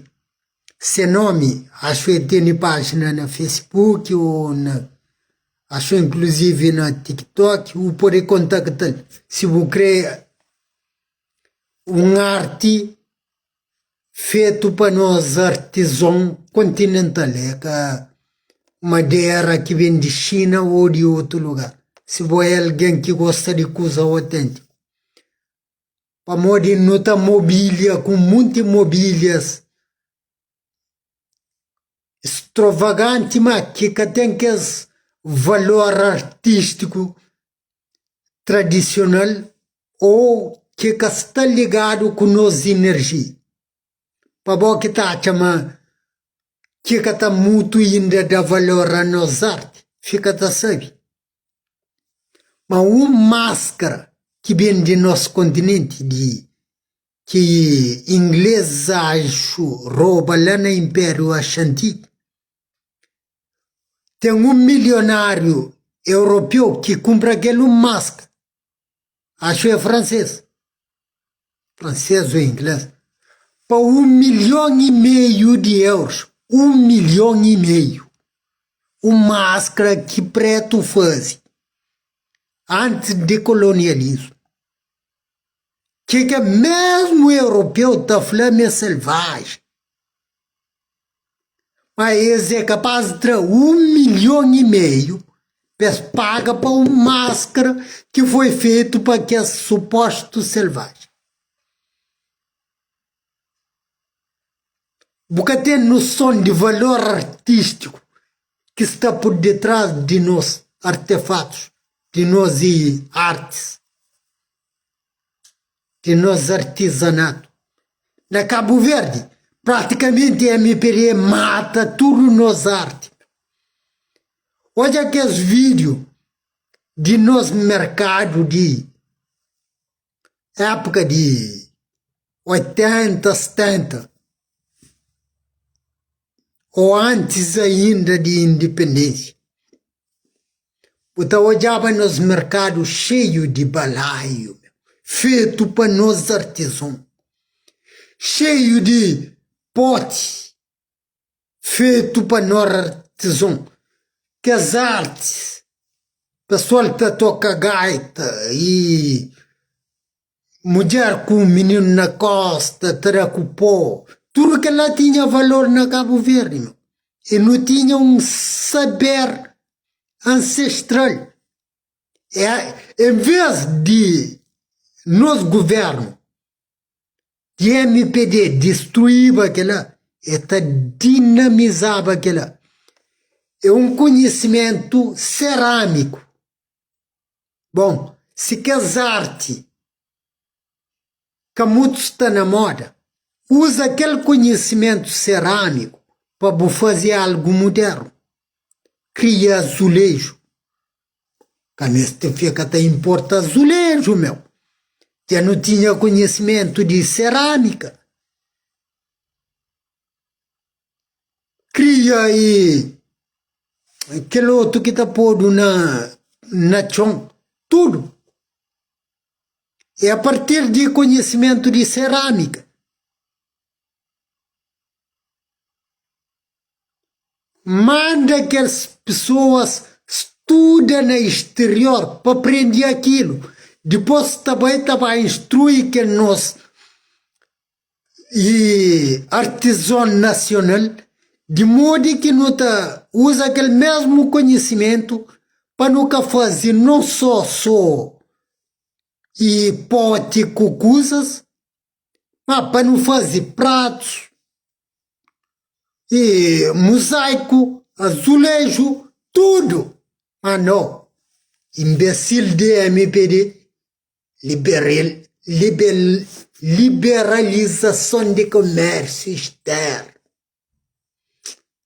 se nomi, axu el tene pájina na Facebook o na axu inkluzivi na TikTok, bu pode kontakta-l si bu kre un arti fetu pa nos artizon kontinental, é ka madera ki ben di Xina o di otu lugar. Si bo é algen ki gosta di kuza oténtiku, pamodi nu ta mobília ku monti mobílias stravaganti ma ki ka ten kes valor artístiku tradisional ô ki ka sta ligadu ku nos inerjia. Pa bo ki ta atxa ma ki ka ta mutu inda da valor a nos arti, fika ta sabe ma un maskara ki ben di nos kontinenti di ki inglês axu roba la na Inpériu Axanti, ten un milionáriu europeu ki kunpra kel un maskara, axu é fransês, fransês ô inglês, pa un milhon i meiu di eurus, un milhon i meiu, un maskara ki pretu faze antis di kolonialismu. Ke ke mesmu europeu ta fla ma é selvajen. Ma es é kapaz di tra un milhon i meiu. Pa es paga pa un maskra ki foi fetu pa kes supostu selvajen. Bu ka ten noson di valor artístiku ki sta pur ditras di nos artefatus, di nos artis, di nos artizanatu. Na Kabu Verdi, pratikamenti MPD mata tudu nos arti. Odja kes vídiu di nos merkadu di épuka di 80, 70 ô antis ainda di indipendénsia. Bu ta odjaba nos merkadu xeiu di balaiu, fetu pa nos artizon, xeiu di poti fetu pa nos artizon. Kes artis, pesoal ta toka gaita i mudjer ku mininu na kosta ta da ku po, tudu kel-la tinha valor na Kabu Verdi, meu. I nu tinha un saber ansestral. En ves di nos guvernu di MPD distruíba kel-la, el ta dinamizaba kel-la. É un konhisimentu serámiku. Bon, si kes arti ka mutu sta na moda, uza kel konhisimentu serámiku pa bu faze algu mudernu. Kria azuleju. Ka meste fika ta inporta azuleju, meu. Dja nu tinha konhisimentu di serámika. Kria i kel otu ki ta podu na na txon, tudu é a partir di konhisimentu di serámika. Manda kes pesoas studa na exterior pa prende akilu, dipôs ta bai ta ba instrui kel nos i artizon nasional di modi ki nu ta uza kel mesmu konhisimentu pa nu ka faze non so so i poti ku kuzas, ma pa nu faze pratus i muzaiku, azuleju, tudu. Ma no, inbesil di MPD Liberalizason di komérsiu externu.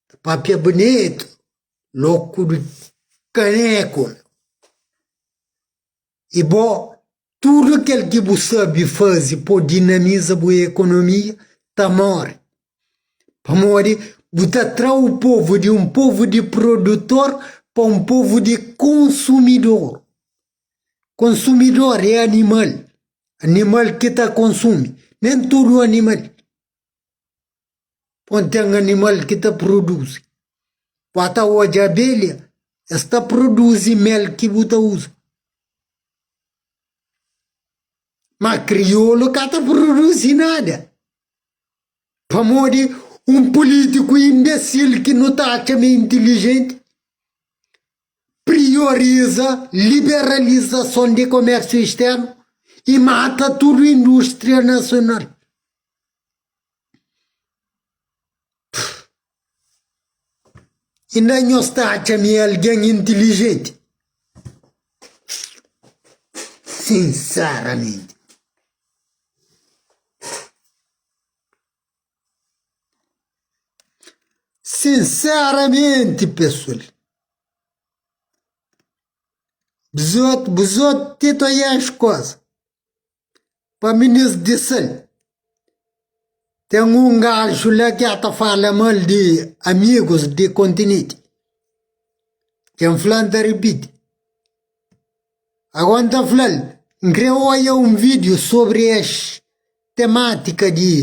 Ta papia bunitu, loku di kaneku. I bo, tudu kel ki bu sabe faze pa dinamiza bu ekonomia ta móre. Pamodi bu ta tra u povu di un povu di produtor pa un povu di konsumidor. Konsumidor é animal, animal ki ta konsumi, nen tudu animal. Pon ten animal ki ta produzi. Bu ta odja abelha, es ta produzi mel ki bu ta uza. Ma kriolu ka ta produzi nada. Pamodi un pulítiku inbesil ki nu ta atxa ma é intilijenti prioriza liberalizason di komérsiu externu i mata tudu indústria nasional. Inda nhos ta atxa ma é algen intilijenti? Sinseramenti. Sinseramenti pesoal, bzot bzot ti ta oiá es koza pa minis di sal. Ten un gaju la ki a ta fala mal di amigus di kontinenti. Dja N fla N ta ripiti. Agora N ta fla-l, N kre oia un vídiu sobri es temátika di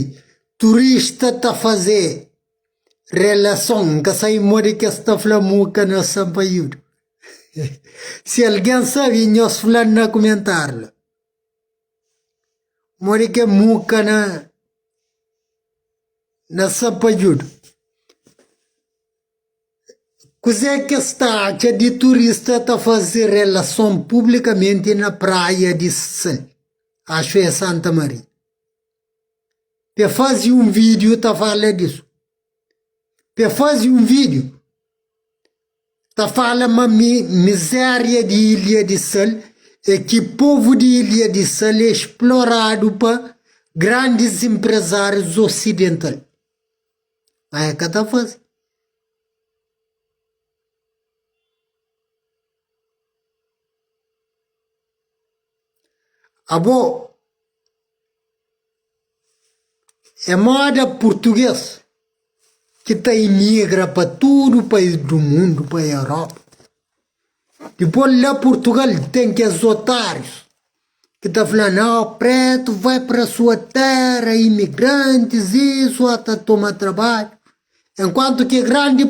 turista ta faze relason. N ka sabe modi ki es ta fla muka na Sanpaiudu. Si algen sabe, nhos fla-m na kumentáriu la. Modi ki é muka na na Sanpaiudu. Kuzê ki es ta atxa di turista ta faze relason publikamenti na praia di Sal, axu é Santa Maria? Pe faze un vídiu ta fala disu. Pe faze un vídiu ta fala ma mizéria di Ilha di Sal é ki povu di Ilha di Sal é sploradu pa grandis enprezárius osidental. Má el ka ta faze. Abo é moda purtugês ki ta imigra pa tudu país du mundu, pa Europa. Dipôs la Purtugal ten kes otárius ki ta fla, nau, pretu vai pra sua tera, imigrantis, isu, ata toma trabadju. Enkuantu ki grandi,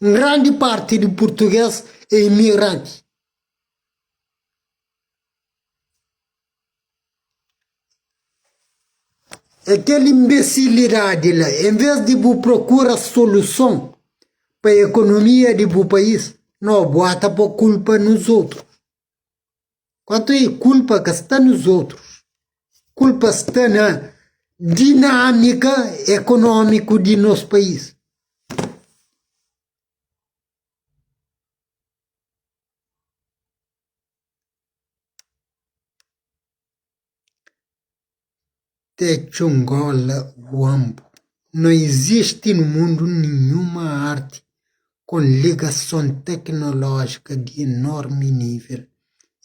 un grandi parti di purtugês é imigranti. É kel inbesilidadi la. En ves di bu prokura soluson pa ekonomia di bu país, no, bu ata po kulpa nos otrus. Kuantu i kulpa ka sta nos otrus, kulpa sta na dinamika ekonomiku di nos país. Tchongola Huambo Não existe no mundo nenhuma arte com ligação tecnológica de enorme nível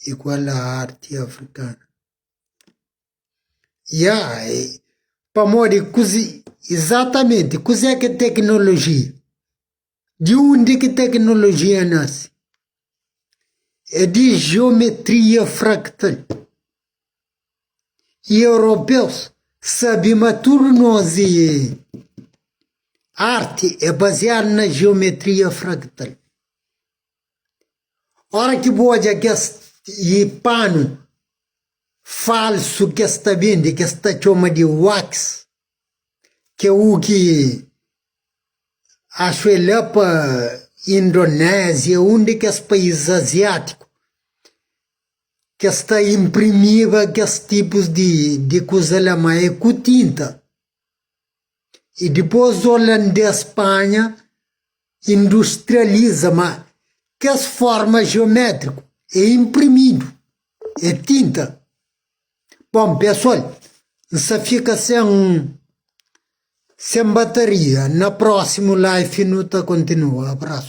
igual à arte africana. Ya, pamodi kuze, exatamente, kuze ki é tecnologia? Di undi ki teknolojia nase? É di jiometria fraktal. I europeus sabe ma tudu nos arti é baziadu na jiometria fraktal. Ora ki bu odja kes panu falsu ki es ta bende, ki es ta txoma di wax, Ke u ki axu é la pa Indonézia, un di kes país aziátiku ki es ta inprimiba kes tipus di kuza la, má é ku tinta. I dipôs olandês panha industrializa, má kes forma jiométriku é inprimidu, é tinta. Bom pessoal, N sa fika sen sen bataria, na próximo live nu ta kontinua. Abraço.